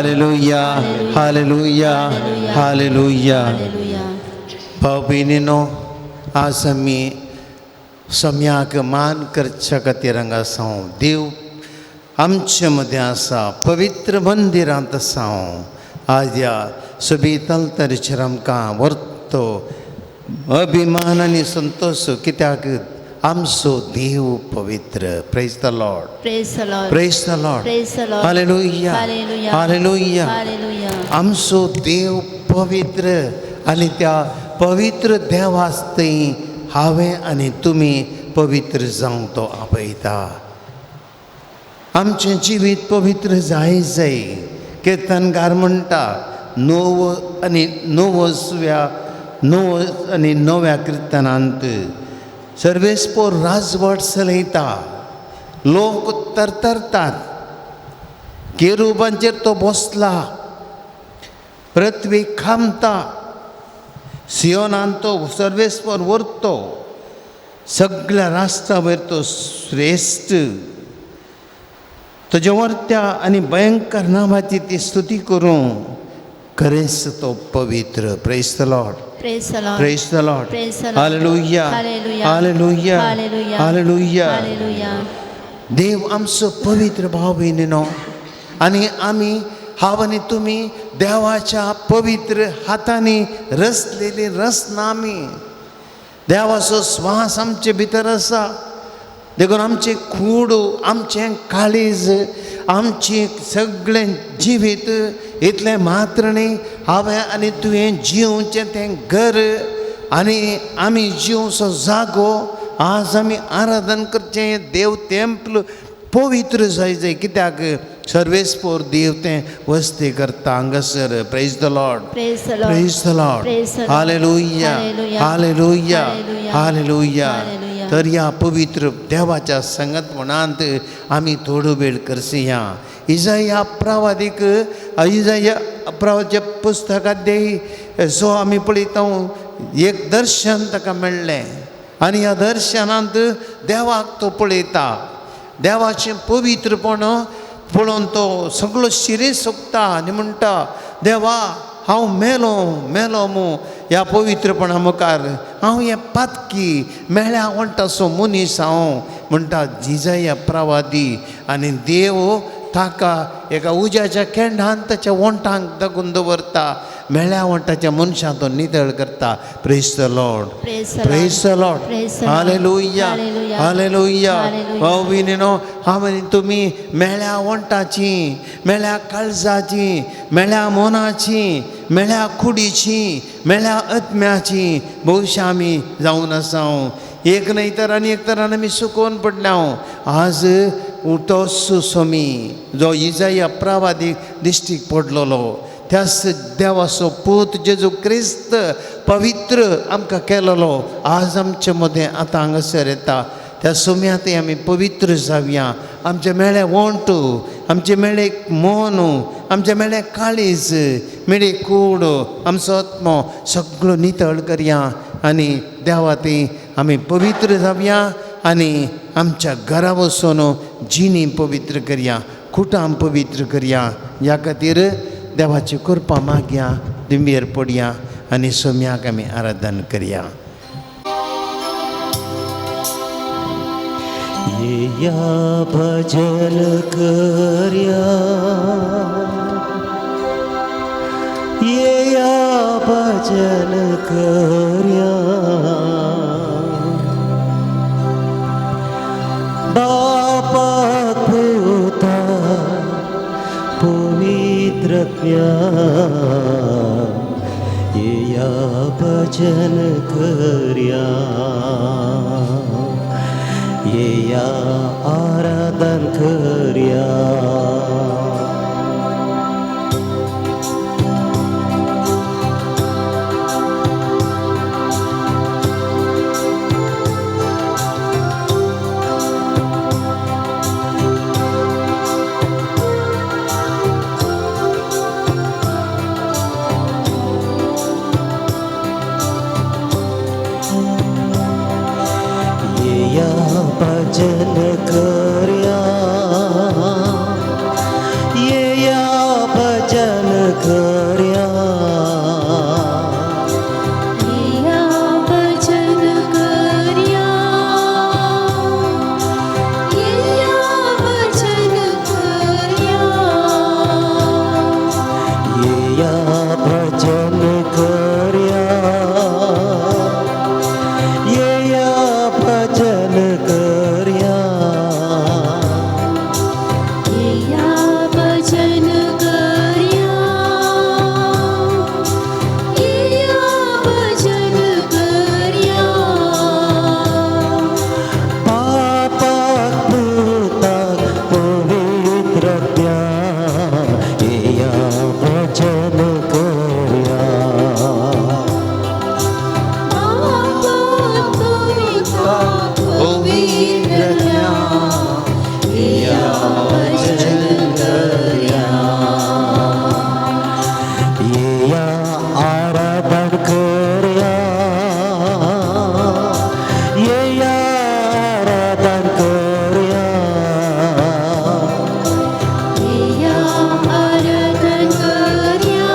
Hallelujah, hallelujah, hallelujah. Hallelujah. भाव भयणीनो, आज आमी सम्याक मान करच्या खातीर हांगा आसा. देव आमचे मदें आसा, पवित्र मंदिरांत आसा. आज ह्या सोबीत अल्तरेचेर आमकां व्हरतो अभिमान आनी संतोश, कित्याक आमचो देव पवित्र. Praise the Lord. Praise the Lord. Praise the Lord. Praise the Lord. Hallelujah. Hallelujah. Hallelujah. Hallelujah. आमचो देव पवित्र आनी त्या पवित्र देवास थंय हांवें आनी तुमी पवित्र जावंक तो आपयता. आमचें जिवीत पवित्र जाय जाय. किर्तनकार म्हणटा णव आनी णवसव्या णव आनी णव्या किर्तनांत, सर्वेस्पोर राजवट चलयता, लोक तरतरतात, केरुबांचेर तो बसला, पृथ्वी खामता, सियोनान तो सर्वेस्पोर व्हरतो, सगळ्या राष्ट्रा वयर तो श्रेश्ठ. तुज्या वर्त्या आनी भयंकर नांवाची ती स्तुती करूं. खरेंच तो पवित्र. Praise the Lord. Praise the Lord. Praise the Lord. Praise the Lord. Hallelujah. Hallelujah. Hallelujah. Hallelujah. Hallelujah. Hallelujah. देव आमचो पवित्र भाव भयणीनो, आनी आमी हांव आनी तुमी देवाच्या पवित्र हातांनी रचलेली रचना. आमी देवाचो स्वास आमचे भितर आसा, देखून आमचें कूड, आमचें काळीज, आमचें सगळें जिवीत इतलें मात्र न्ही, हांवें आनी तुवें जिवचें तें घर आनी आमी जिवचो जागो, आज आमी आराधन करचें देव तेंपल पवित्र जाय जाय. कित्याक सर्वेस्पोर देव तें वस्ती करता हांगासर. Praise the Lord. Praise the Lord. Praise the Lord. Praise the Lord. Hallelujah. Hallelujah. Hallelujah. Hallelujah. Hallelujah. Hallelujah. तर ह्या पवित्र देवाच्या संगतपणांत आमी थोडो वेळ करसया. इजाया प्रवादीक, इजाया प्रवाच्या पुस्तकांत जो आमी पळयता, एक दर्शन ताका मेळ्ळें आनी ह्या दर्शनांत देवाक तो पळयता. देवाचें पवित्रपण पळोवन तो सगळो शिरे सोकता आनी म्हणटा, देवा हांव मेलो मेलो मू ह्या पवित्रपणा मुखार, हांव हें पातकी मेळ्या वण्टाचो मनीस हांव, म्हणटा जिजया प्रवादी. आनी देव ताका एका उज्याच्या केंडान ताच्या वण्टांक दगून दवरता. मेळ्या वण्टाच्या मनशां तो नितळ करता. Praise the Lord. Praise the Lord. Praise the Lord. Praise the Lord. Hallelujah. Hallelujah. Hallelujah. Hallelujah. भाव भयणीनो, हांव आनी तुमी मेळ्या वण्टाची, मेळ्या काळजाची, मेळ्या मनाची, मेळ्या कुडीची, मेळ्या आत्म्याची भोवशा आमी जावन आसा. एक न्हय तर आनी एक तरान आमी सुकोवन पडल्या. आज तोच स्वामी जो इजाया प्रवादीक दिश्टीक पडलेलो, त्याच देवाचो पूत जेजू क्रिस्त पवित्र आमकां केलेलो आज आमचे मदें आतां हांगासर येता. त्या सुम्यांतय आमी पवित्र जावया. आमचें मेळ्ळें वंट, आमचें मेळ्ळें मन, आमचें मेळ्ळें काळीज, मेळ्ळी कूड, आमचो आत्मो सगळो नितळ करया आनी देवा ती आमी पवित्र जावया आनी आमच्या घरा वचून जिणी पवित्र करया, कुटां पवित्र करया. ह्या खातीर देवाची कृपा मागया, दिंबेर पडया आनी सोम्याक आमी आराधन करया. येया भजन करया, येया भजन करया, बापाक पुता पवित्रत्म्या, येया भजन करया, येया आराधन करया. भजन करया, येया भजन करया, येया भजन करया, येया भजन करया, येया भजन करया, येया भजन करया, येया भजन करया, येया भजन करया, पापाक पुताक पवित्रत्या, येया भजन करया, पापाक पुताक पवित्रत्या, येया भजन करया, येया आराधन करया, येया आराधन करया, येया आराधन करया,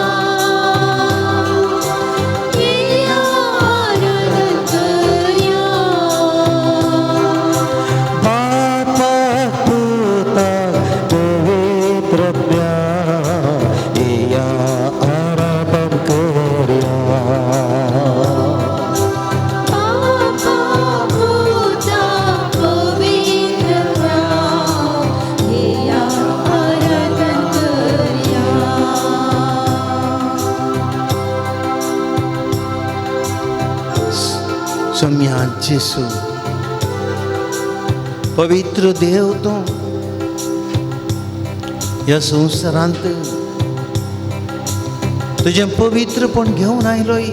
येया आराधन करया, बापाक पुताक पवित्रत्या, येया आराधन करया, पापाक पुताक पवित्रत्या, येया आराधन करया. सोम्या जेसू, पवित्र देव तूं ह्या संवसारांत तुजें पवित्रपण घेवन आयलोय.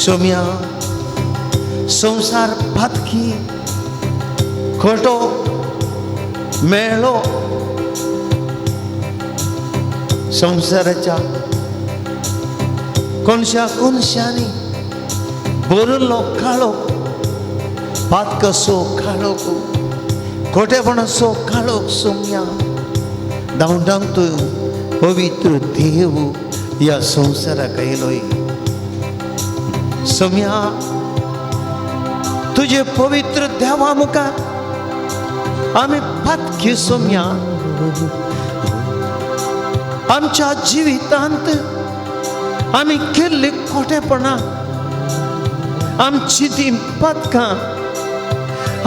सोम्या, संवसार पातकी खोटो मेळ्ळो, संवसाराच्या कोनशा कोनशांनी भरिल्लो काळोख, पातकसो काळोख, खोटेपणाचो काळोख. सोम्या, धांवडांक तूं पवित्र देव ह्या संवसाराक आयलोय. सोम्या, तुजे पवित्र देवा मुखार आमी पातकी. सोम्या, आमच्या जिवितांत आमी केल्ली खोटेपणां, आमची ती पातकां,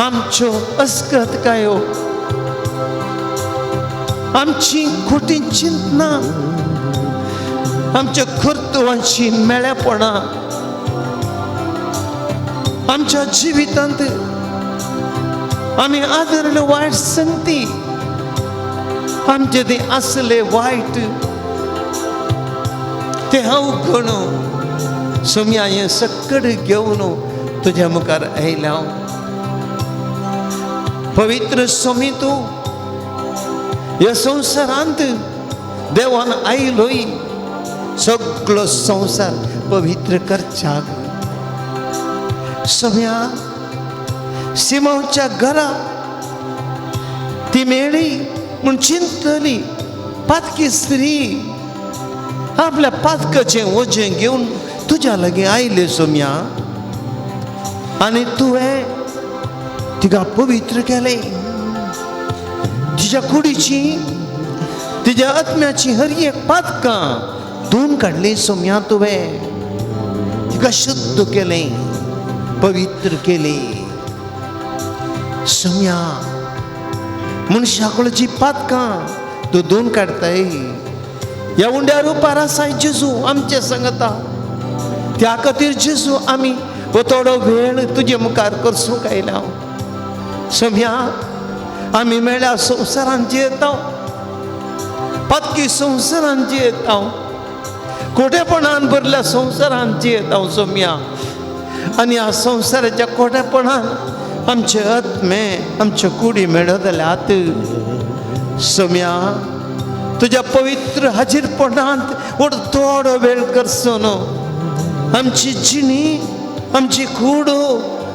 आमच्यो अस्कतकायो, आमची खोटी चिंतनां, आमच्या कर्तवांची मेळेपणां, आमच्या जिवितांत आमी आदरल्यो वायट संगती, आमचे ते आसले वायट ते हांव गणू. सोम्या, हें सक्कड घेवन तुज्या मुखार आयल्या हांव. पवित्र सोमी, तूं ह्या संवसारांत देवान आयलोय सगळो संवसार पवित्र करच्याक. सोम्या, सिमांवच्या घरा ती मेळ्ळी म्हूण चिंतली पातकी स्त्री आपल्या पातकाचें वजें घेवन तुज्या लागीं आयले सोम्या, आनी तुवें तिका पवित्र केलें. तिच्या कुडीची, तिच्या आत्म्याची हर एक पातकां धुवन काडली. सोम्या, तुवें तिका शुद्ध केलें, पवित्र केली. सोम्या, मनशाकडची पातकां तूं धुवन काडताय. ह्या उंड्या रुपार आसाय जेजू आमचे सांगता. त्या खातीर जेजू आमी हो थोडो वेळ तुजे मुखार करसूंक आयल्या. सोम्या, आमी मेळ्ळ्या संवसारान जियेता, पातकी संवसारान जियेता, खोटेपणान भरल्या संवसारान जियेता सोम्या, आनी ह्या संवसाराच्या खोटेपणान आमचे आत्मे, आमच्यो कुडी मेळत जाल्यात. सोम्या, तुज्या पवित्र हाजीरपणांत वड थोडो वेळ करचो न्हू, आमची जिणी, आमची कूड,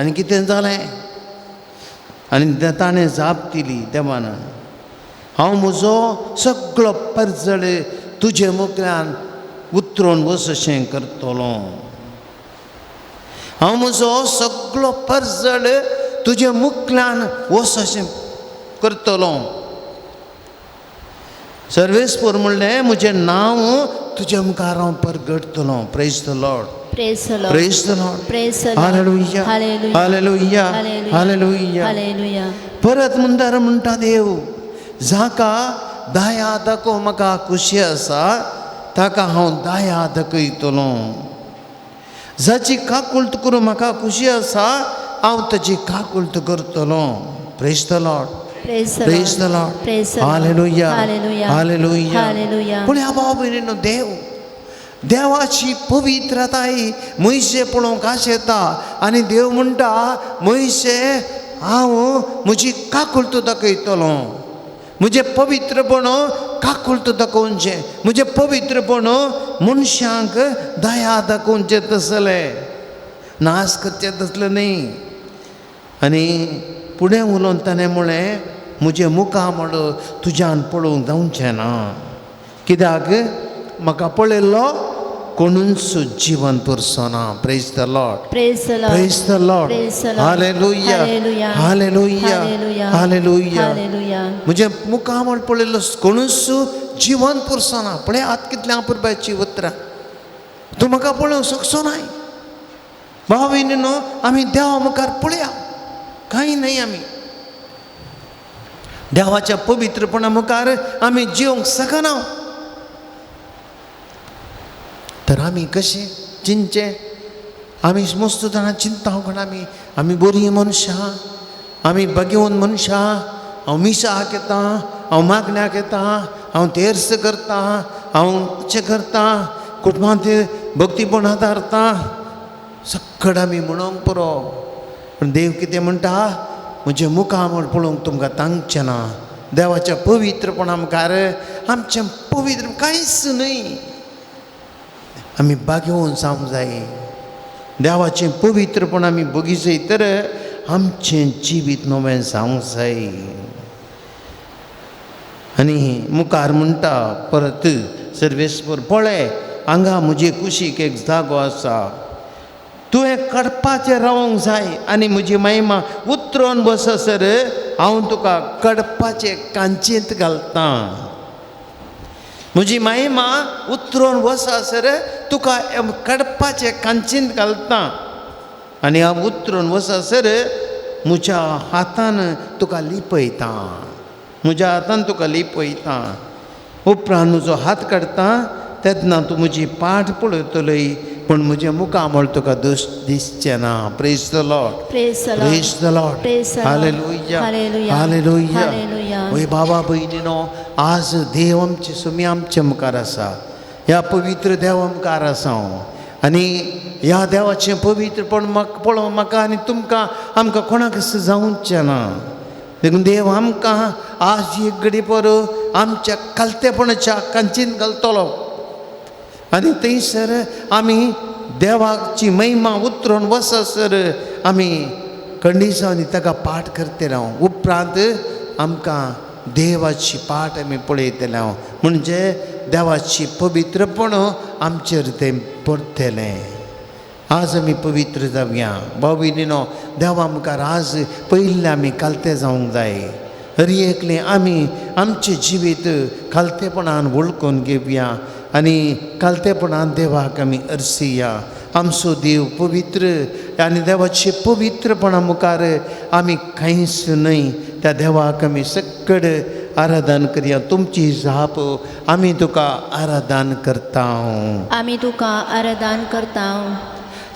आनी कितें जालें? आनी ताणें जाप दिली देवान, हांव म्हजो सगळो परजळ तुजे मुखार उतरून वच अशें करतलो. हांव म्हजो सगळो परजळ तुजे मुखल्यान वच अशें करतलो. सर्वेस्पर म्हणलें म्हजें नांव तुजे मुखार हांव परगटतलो. Praise the Lord. Praise the Lord. Praise the Lord. Praise the Lord. Hallelujah. Hallelujah. Hallelujah. Hallelujah. Hallelujah. परत मुंदार म्हणटा देव, जाका दया दाखोवंक म्हाका खुशी आसा ताका हांव दया दाखयतलो. जाची काकुळट करूं म्हाका खुशी आसा हांव ताची काकुळट करतलो. Praise the Lord. Praise the praise the Lord. Lord. Praise the Lord. Hallelujah. Hallelujah. Hallelujah. Hallelujah. पूण ह्या भाव भयणीनो, देव देवाची पवित्रताय म्हयशे पळोवंक आशेता आनी देव म्हणटा म्हयशे हांव म्हजी काकुळट दाखयतलो. म्हजें पवित्रपण काकुळट दाखोवचें, म्हजें पवित्रपण मनशांक दया दाखोवचें तसलें, नाश करचें तसलें न्ही. आनी फुडें उलोवन ताणें म्हळें म्हजें मुखामळ तुज्यान पळोवंक जावचें ना, कित्याक म्हाका पळयल्लो कोणूच जिवन पुरसो ना. Praise the Lord. Praise the Lord. Praise the Lord. Praise the Lord. Hallelujah. Hallelujah. Hallelujah. Hallelujah. Hallelujah. Hallelujah. म्हजें मुखामळ पळयल्लो कोणूच जिवन पुरसो ना. पळय आत कितल्या अपुरबायची उतरां, तूं म्हाका पळोवंक शकचो नाय. भाव भयणीनो, आमी देवा मुखार पळया, कांय न्हय. आमी देवाच्या पवित्रपणा मुखार आमी जिवंक शकना. तर आमी कशें चिंतचें? आमी मस्त जाणां चिंता कोण आमी आमी बरीं मनशां, आमी बगेवन मनशां. हांव मिसाक येता, हांव मागण्याक येता, हांव तेर्स करता, हांव अशें करता, कुटुंबांत भक्तीपण आदारता, सगळें आमी म्हणूंक पुरो. पूण देव कितें म्हणटा? म्हजें मुखामळ पळोवंक तुमकां तांकचें ना. देवाच्या पवित्रपणा मुखार आमचें पवित्र कांयच न्हय. आमी बागेवन जावंक जाय. देवाचें पवित्रपण आमी बगीचय तर आमचें जिवीत नवें जावंक जाय. आनी मुखार म्हणटा परत सर्वेस्पर, पळय हांगा म्हजे कुशीक एक जागो आसा, तुवें कडपाचें रावंक जाय आनी म्हजी महिमा उतरोन बससर हांव तुका कडपाचें कांचेंत घालतां. म्हजी महिमा उतरोन वससर तुका कडपाचें कांचेंत घालतां आनी हांव उतरोन वससर म्हज्या हातान तुका लिपयतां, म्हज्या हातान तुका लिपयतां. उपरांत म्हजो हात काडटा तेन्ना तूं म्हजी पाठ पळयतलोय, पूण म्हजें मुखामळ तुका दोश दिसचें ना. Praise the Lord. Praise the Lord. Praise the Lord. Praise the Lord. Hallelujah. Hallelujah. Hallelujah. Hallelujah. वय बाबा भयणीनो, आज देव आमचे सुमी आमचे मुखार आसा, ह्या पवित्र देवा मुखार आसा हांव. आनी ह्या देवाचें पवित्रपण म्हाका पळोवंक म्हाका आनी तुमकां आमकां कोणाक जावचें ना. देखून देव आमकां आज एक घडी पर आमच्या खालतेपणाच्या कांचीन घालतलो आनी थंयसर आमी देवाची महिमा उतरून वससर आमी कंडिसांनी ताका पाठ करतले. उपरांत आमकां देवाची पाठ आमी पळयतले, म्हणजे देवाची पवित्रपण आमचेर तें पडटलें. आज आमी पवित्र जावया. भाव भयणीनो, देवा मुखार आज पयलीं आमी खालते जावंक जाय. हर एकलें आमी आमचें जिवीत खालतेपणान वळखून घेवया आनी खालतेपणान देवाक आमी अर्सिया. आमचो देव पवित्र आनी देवाचे पवित्रपणा मुखार आमी कांयच न्हय. त्या देवाक आमी सगळे आराधन करया. तुमची जाप आमी तुका आराधन करता. आमी तुका आराधन करता.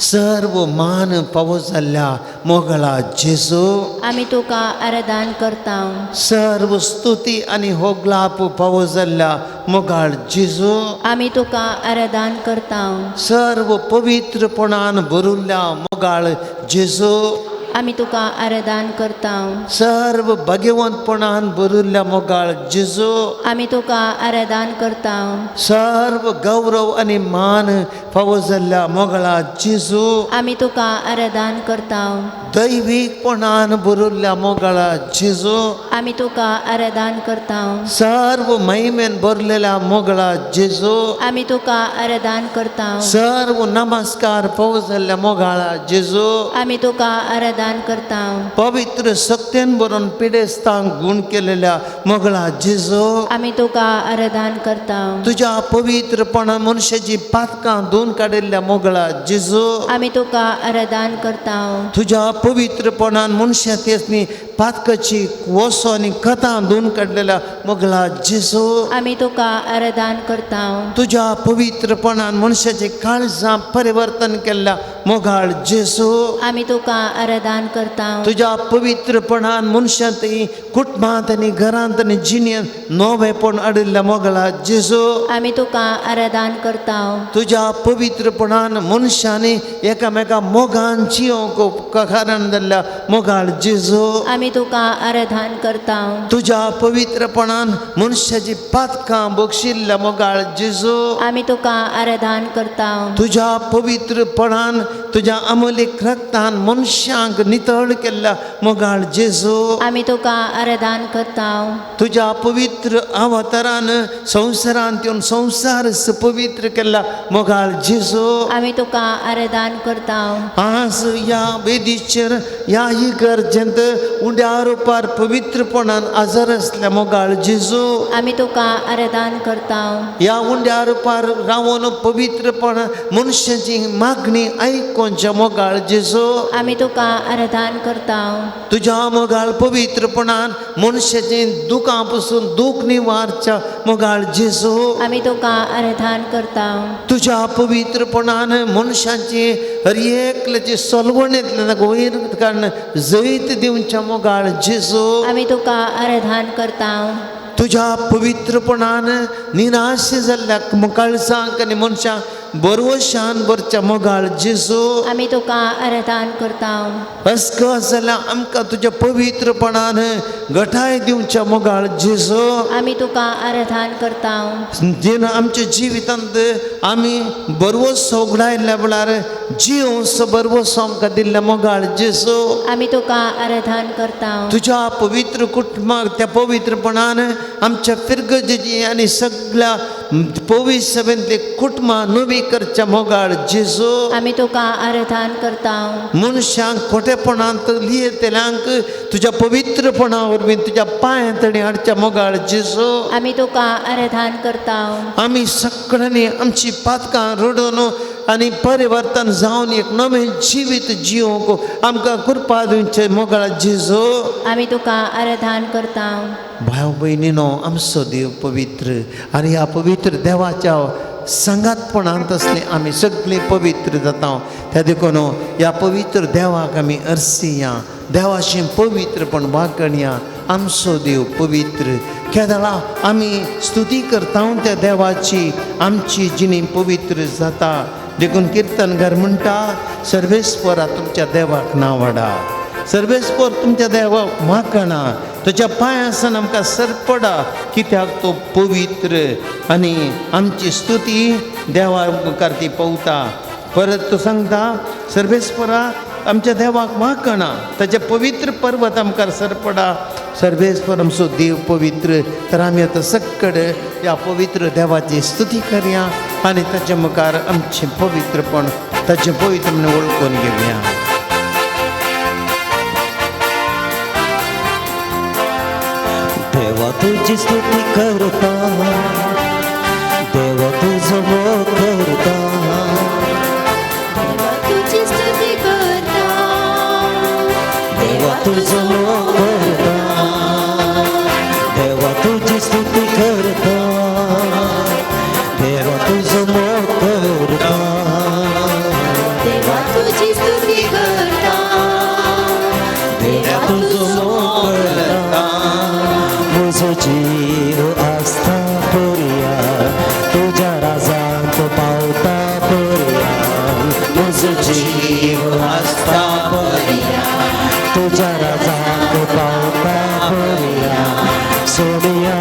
सर्व मान फावो जाल्ल्या मोगळा जेजू, आमी तुका आराधन करता. सर्व स्तुती आनी होगलाप फावो जाल्ल्या मोगाळ जेजू, आमी तुका आराधन करता. सर्व पवित्रपणान भरिल्ल्या मोगाळ जेजू, आमी तुका आराधन करता। सर्व भगवंतपणान भरिल्ल्या मोगाळ जेजू आमी तुका आराधन करता। सर्व गौरव आनी मान फावो जाल्ल्या मोगाळा जेजू आमी तुका आराधन करता। दैवीकपणान भरिल्ल्या मोगाळा जेजू आमी तुका आराधन करता। सर्व महिमेन भरलेल्या मोगाळा जेजू आमी तुका आराधन करता। सर्व नमस्कार फावो जाल्ल्या मोगाळा जेजू आमी तुका आराधन करता। पवित्र शक्तेन भरून पिडेस्तांक गुण केलेल्या मोगाळा जेजू आमी तुका आराधन करता। तुज्या पवित्रपणान मनशाची पातकां धुवन काडिल्ल्या मोगाळा जेजू आमी तुका आराधन करता। तुज्या पवित्रपणान मनशा तेसनी पातकाची वसो आनी कथां धुवन काडलेल्या मोगाळा जेजू आमी तुका आराधन करता। तुज्या पवित्रपणान मनशाचे काळजां परिवर्तन केल्ल्या मोगाळ जेजू आमी तुका आराधन करता। तुज्या पवित्रपणान मनशांत कुटुंबांत आनी घरांत आनी जिणेंत नवेपण हाडिल्ल्या मोगाळा जेजू आमी तुका आराधन करता। तुज्या पवित्रपणान मनशांनी एकामेका मोगान जियोंक कारण जाल्ल्या मोगाळ जेजू आमी तुका आराधन करता। तुज्या पवित्रपणान मनशाची पातकां बक्षिल्ल्या मोगाळ जेजू आमी तुका आराधन करता। तुज्या पवित्रपणान तुज्या अमोलीक रक्तान मनशांक नितळ केल्ल्या मोगाळ जेजू आमी तुका आराधन करता। तुज्या पवित्र अवतारान संवसारांत येवन संवसार पवित्र केल्ल्या मोगाळ जेजू आमी तुका आराधन करता। आज ह्या वेदीचेर ह्या इगर्जेंत उंड्या रुपार पवित्रपणान आजार आसल्या मोगाळ जेजू आमी तुका आराधन करता। ह्या उंड्या रुपार रावन पवित्रपणान मनशाची मागणी आयकोनच्या मोगाळ जेजू आमी तुका आराधन करता। तुज्या मोगाळ पवित्रपणान मनशाची दुखां पसून दूख निवारच्या मोगाळ जेजू आमी तुका आराधन करता। तुज्या पवित्रपणान मनशाची हर एकल्याची सलवणेंतल्यान वयर काडून जैत दिवच्या मोगाळ जेजू आमी तुका आराधन करता। तुज्या पवित्रपणान निराश जाल्ल्या काळजांक आनी मनशांक बरवशान भरच्या मोगाळ जेजू आमी तुका आराधन करता। अस्कस जाल्यार आमकां तुज्या पवित्रपणान गठाय दिवच्या मोगाळ जेजू आमी तुका आराधन करता। जेन्ना आमच्या जिवितांत आमी बरवसो उगडायल्ल्या वेळार जिवसो बरवसो आमकां दिल्ल्या मोगाळ जेजू आमी तुका आराधन करता। तुज्या पवित्र कुटुंबाक त्या पवित्रपणान आमच्या फिरगजेची आनी सगळ्या पवित्र सभेंतले कुटुंबां नवी करच्या मोगाळ जेजू आमी तुका आराधन करता। मनशांक खोटेपणांत लियेतल्यांक तुज्या पवित्रपणा वरवीं तुज्या पांयां तणी हाडच्या मोगाळ जेजू आमी तुका आराधन करता। आमी सगळ्यांनी आमची पातकां रडून आनी परिवर्तन जावन एक नवें जिवीत जिवंक आमकां कृपा दिवचें मोगाळ जेजू आमी तुका आराधन करता। भाव भयणीनो आमचो देव पवित्र आनी ह्या पवित्र देवाच्या सांगातपणांत आसले आमी सगळीं पवित्र जाता। त्या देखून ह्या पवित्र देवाक आमी अर्सिया देवाचें पवित्रपण वागणया। आमचो देव पवित्र केदळा आमी स्तुती करता त्या देवाची आमची जिणी पवित्र जाता। देखून किर्तनकार म्हणटा सर्वेस्परा तुमच्या देवाक नांव सर्वेस्पर तुमच्या देवाक मागणा तुज्या पांयासन आमकां सरपडा कित्याक तो पवित्र आनी आमची स्तुती देवा मुखार ती पवता। परत तो सांगता सर्वेस्परा आमच्या देवाक मागणा ताच्या पवित्र पर्वत आमकां सरपडा। सर्वेस्पर आमचो देव पवित्र तर आमी आतां सगळे ह्या पवित्र देवाची स्तुती करया आनी ताच्या मुखार आमचें पवित्रपण ताचें पवित्र म्हणून वळखून घेवया। देवा तुझी स्तुती करता देवा तुझो मोग करता देवा तुझी स्तुती करता देवा तुझो मोग करता देवा तुझी स्तुती करता देवा तुझो मोग करता देवा तुझी स्तुती करता देवा तुझो मोग करता। म्हजो जीव आसता पर्या तुज्या राजांत पावता पर्या म्हजो जीव जीव आसता पर्या, तुज्या राजाक पावता पर्या सोनिया,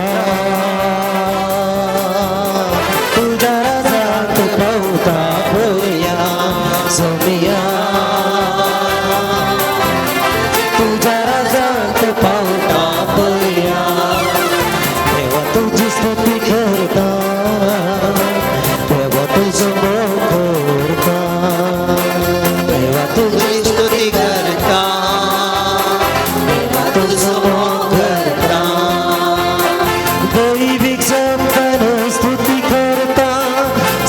तुज्या राजाक पावता पर्या सोनिया, तुज्या राजाक पावता पर्या. देवा तुजी स्तुती करता, देवा तुजो मोग करता, देवा तुजी स्तुती करता, देवा तुजो मोग करता. दैवीक शब्दान स्तुती करता,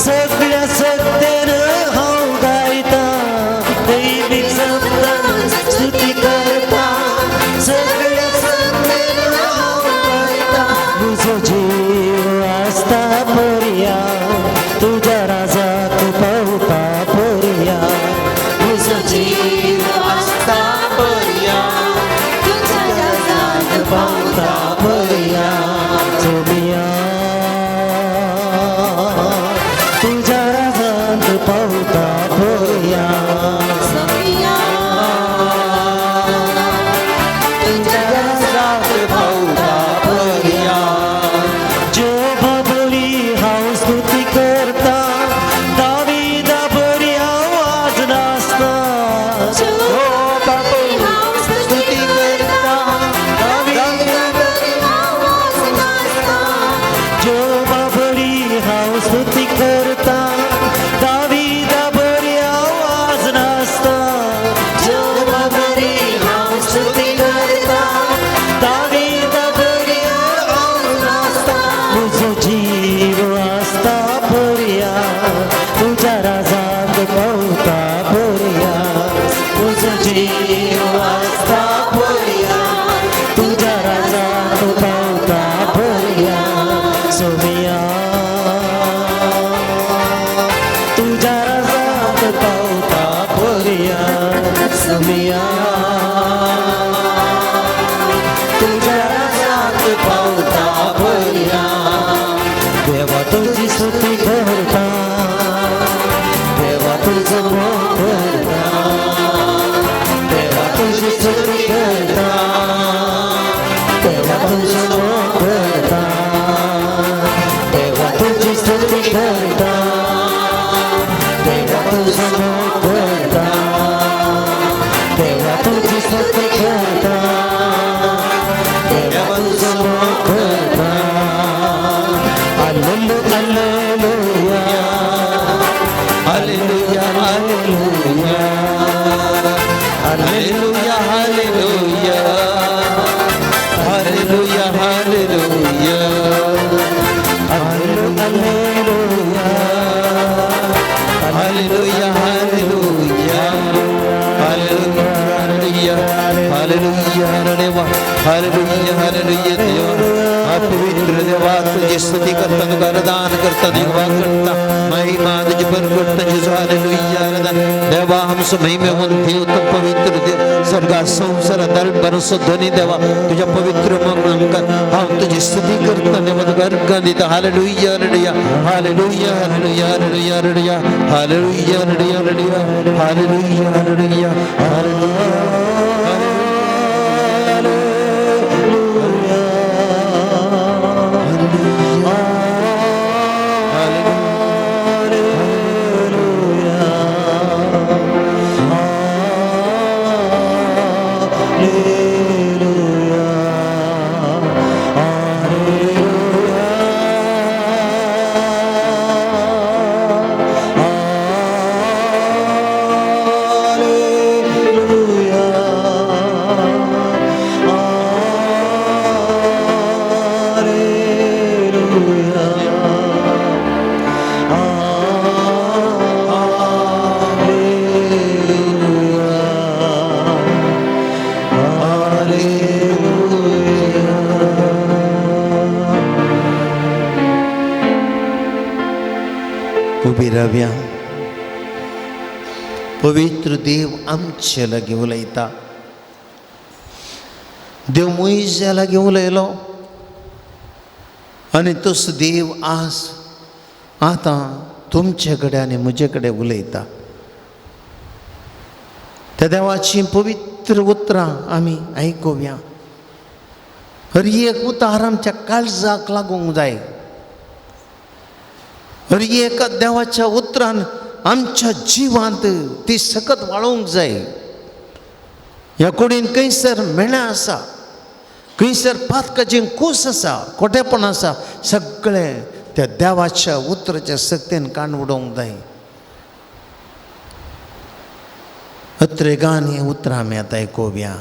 सगळ्या सत्यान हांव गायता. दैवीक शब्दान स्तुती करता, सगळ्या सत्यान हांव गायता. म्हजो जीव आसता पर्या, तुज्या राजाक पावता पर्या. म्हजो जीव आसता पर्या, तुज्या राजाक पावता पर्या सोमिया, तुज्या राजांत पावता पर्या. सोमिया, तुज्या राजाक पावता पर्या. जोबा बरी हांव स्तुती करता, दाविदा बरी हांव आज नाचता. जोबा बरी हांव स्तुती करता, दाविदा बरी हांव आज नाचता. जोबा बरी हांव स्तुती करता, दाविदा बरी हांव आज नाचता. जोबा बरी हांव स्तुती करता, दाविदा बरी हांव नाचता. म्हजो जीव आसता पर्या, तुज्या राजाक पावता पर्या. म्हजो जीव आसता पर्या, तुज्या राजाक पावता पर्या सोमिया, तुज्या राजाक पावता पर्या सोमिया, तुज्या राजाक पावता पर्या. देवा तुजी स्तुती करता, देवा तुजो मोग करता, देवा तुजी स्तुती करता, देवा तुजो मोग करता, देवा तुजी स्तुती करता, देवा तुजो मोग करता, देवा तुजी स्तुती करता, देवा तुजो मोग करता. Alleluia, hallelujah, hallelujah, hallelujah, hallelujah, hallelujah, hallelujah, alleluia, hallelujah, hallelujah, hallelujah, hallelujah, hallelujah, hallelujah, hallelujah. देवा पवित्र देवा तुझी स्तुती करता, तुका आराधन करता, देवा करता महिमा तुझी परकट तुझी. हालेलुया. देवा आमचो महिमेवंत देव, तूं पवित्र देव, स्वर्गा संवसारा दळभराचो धनी देवा, तुझ्या पवित्र आमकां हांव तुजी स्तुती करता देवा, तुका अर्घां दिता. Hallelujah, hallelujah, hallelujah, hallelujah, hallelujah, hallelujah, hallelujah, hallelujah, hallelujah, hallelujah. उबी राव्या. पवित्र देव आमचे लागीं उलयता. देव मोयजा लागीं उलयलो आनी तसो देव आज आतां तुमचे कडेन आनी म्हजे कडेन उलयता. त्या देवाची पवित्र उतरां आमी आयकुया. हर एक उतार आमच्या काळजाक लागूंक जाय. हर एक देवाच्या उतरान आमच्या जिवांत ती सकत वाळोवंक जाय. ह्या कुडीन खंयसर मेळ्ळें आसा, खंयसर पातकाची कूस आसा, खोटेपण आसा, सगळें त्या देवाच्या उतराच्या सक्तीन काण उडोवंक जाय. अत्रेगान हें उतरां आमी आतां आयकुया.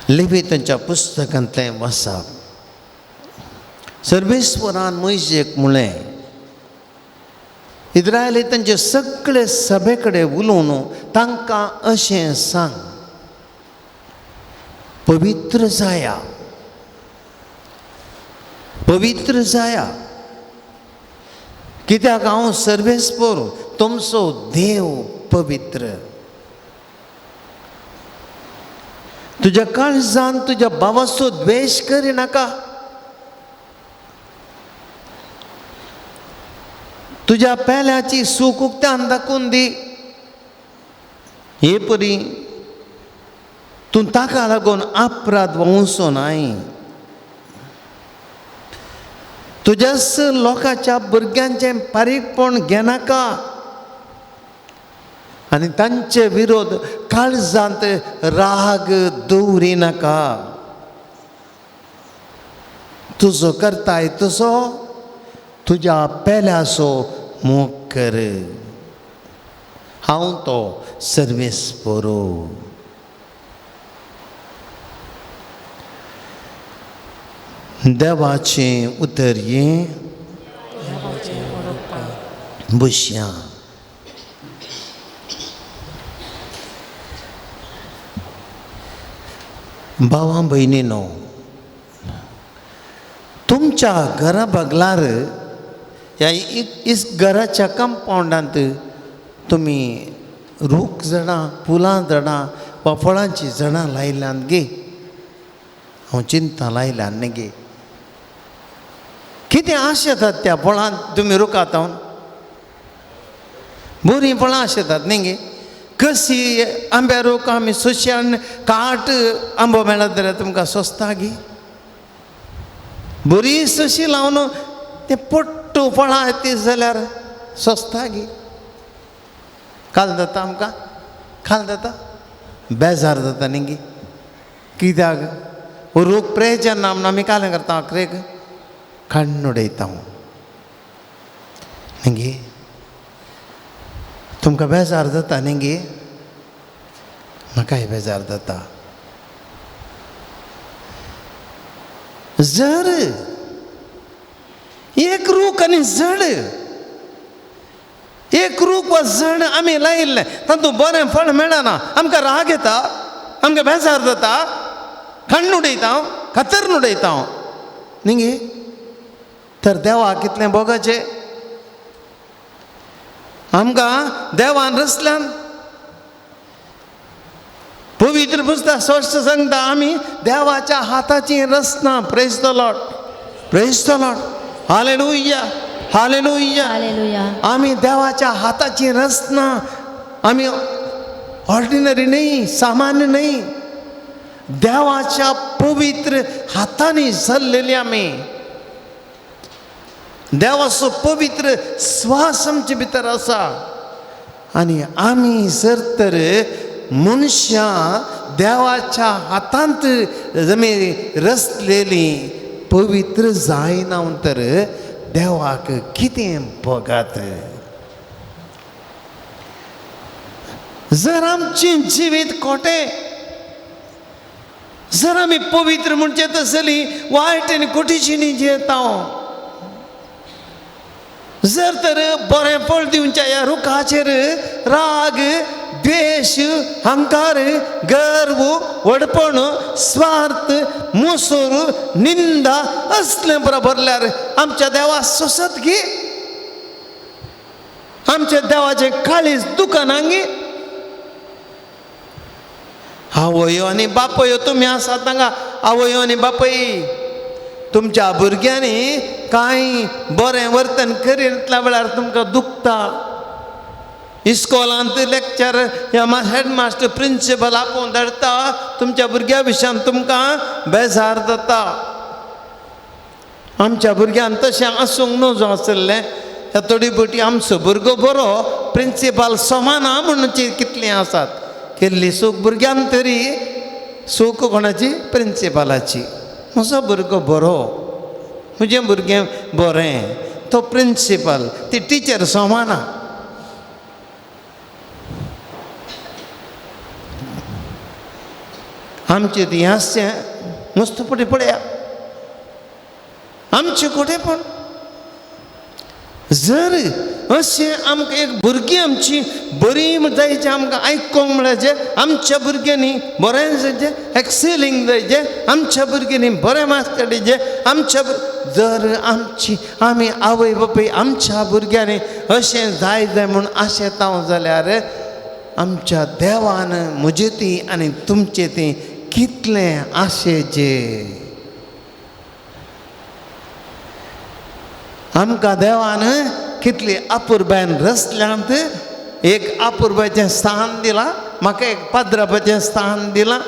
लेवीतांच्या पुस्तकांतलें वाचप. सर्वेस्वरान मोयजेक म्हणलें, इस्रायली तांचे सगळे सभे कडेन उलोवन तांकां अशें सांग, पवित्र जाया, पवित्र जाया, कित्याक हांव सर्वेस्पर तुमचो देव पवित्र. तुज्या काळजान तुज्या भावाचो द्वेश करिनाका. तुज्या पेल्याची सूख उक्त्यान दाखोवन दी. हे परी तूं ताका लागून अपराध वंसो नाय. तुज्याच लोकांच्या भुरग्यांचें फारीकपण घेनाका आनी तांचे विरोध काळजांत राग दवरिनाका. तुजो करताय तसो तुज्या पेल्याचो मोग कर. हांव तो सर्वेस्पर. देवाचें उतर हें बसया. भावां भयणीनो, तुमच्या घरा बगलार ह्या इस घराच्या कंपावंडांत तुमी रूख झाडां, फुलां झाडां वा फळांचीं झाडां लायल्यांत गे? हांव चिंता लायल्यान न्ही गे? कितें आश येतात त्या फळां तुमी रुखात हांव बरीं फळां आश येतात न्ही गे? कशी आंब्या रूख आमी सोश्यान काट आंबो मेळत जाल्यार तुमकां सोंसता गी? बरी सोशी लावन तें पोट्टू फळां येता जाल्यार सोंसता गी? काल जाता आमकां, काल जाता, बेजार जाता न्ही गी? कित्याक रूख प्रेजन ना म्हणून आमी कालें करता, आखरेक काडून उडयता न्ही गे? तुमकां बेजार जाता न्ही गे? म्हाकाय बेजार जाता. जर एक रूख आनी झड, एक रूख वा झड आमी लायिल्लें तातूंत बरें फळ मेळना, आमकां राग येता, आमकां बेजार जाता, काडून उडयता, कातरून उडयता न्ही गे? तर देवाक कितलें भोगाचें आमकां देवान रचल्यान. पवित्र पुस्तक स्पश्ट सांगता आमी देवाच्या हाताची रचना. Praise the Lord, praise the Lord, hallelujah, hallelujah. आमी देवाच्या हाताची रचना. आमी ऑर्डिनरी न्ही, सामान्य न्ही, देवाच्या पवित्र हातांनी जाल्लेली आमी. देवाचो पवित्र स्वास आमचे भितर आसा आनी आमी जर तर मनशां देवाच्या हातांत आमी रचलेली पवित्र जायना तर देवाक कितें भोगात? जर आमचें जिवीत खोटें, जर आमी पवित्र म्हणचें तसली वायट आनी कोटीची जियेता, जर तर बरें फळ दिवच्या ह्या रुखाचेर राग, द्वेश, अहंकार, गर्व, व्हडपण, स्वार्थ, मुसोर, निंदा असलें बरो भरल्यार आमच्या देवा सोंसत गी? आमच्या देवाचें काळीज दुकानां गी? आवयो आनी बापयो तुमी आसात हांगा, आवयो आनी बापय तुमच्या भुरग्यांनी कांय बरें वर्तन करितल्या वेळार तुमकां दुखता. इस्कॉलांत लेक्चर या हेडमास्टर प्रिंसिपल आपोवन धाडटा, तुमच्या भुरग्या विशयान तुमकां बेजार जाता. आमच्या भुरग्यान तशें आसूंक नजो आसलें. ह्या थोडी बोटी आमचो भुरगो बरो प्रिंसिपल समान म्हणून कितलीं आसात. केल्ली सूख भुरग्यान तरी सूख कोणाची? प्रिंसिपलाची. म्हजो भुरगो बरो, म्हजें भुरगें बरें, तो प्रिंसिपल ती टिचर समाना. आमचें ती आसचें मस्त फुडें पळया आमचें कोठे. पण जर अशें आमकां एक भुरगीं आमची बरी जायचें, आमकां आयकोंक म्हळ्याचें आमच्या भुरग्यांनी बरें जायचें, एक्सेलिंग जायचें, आमच्या भुरग्यांनी बरें मार्क्स काडचें, आमच्या जर आमची आमी आवय बापूय आमच्या भुरग्यांनी अशें जाय जाय म्हूण आशेता जाल्यार आमच्या देवान म्हजे ती आनी तुमचे ती कितलें आशेचें. आमकां देवान कितली अपुरबायन रसल्यांत एक अपुरबायचें स्थान दिलां, म्हाका एक पाद्रापाचें स्थान दिलां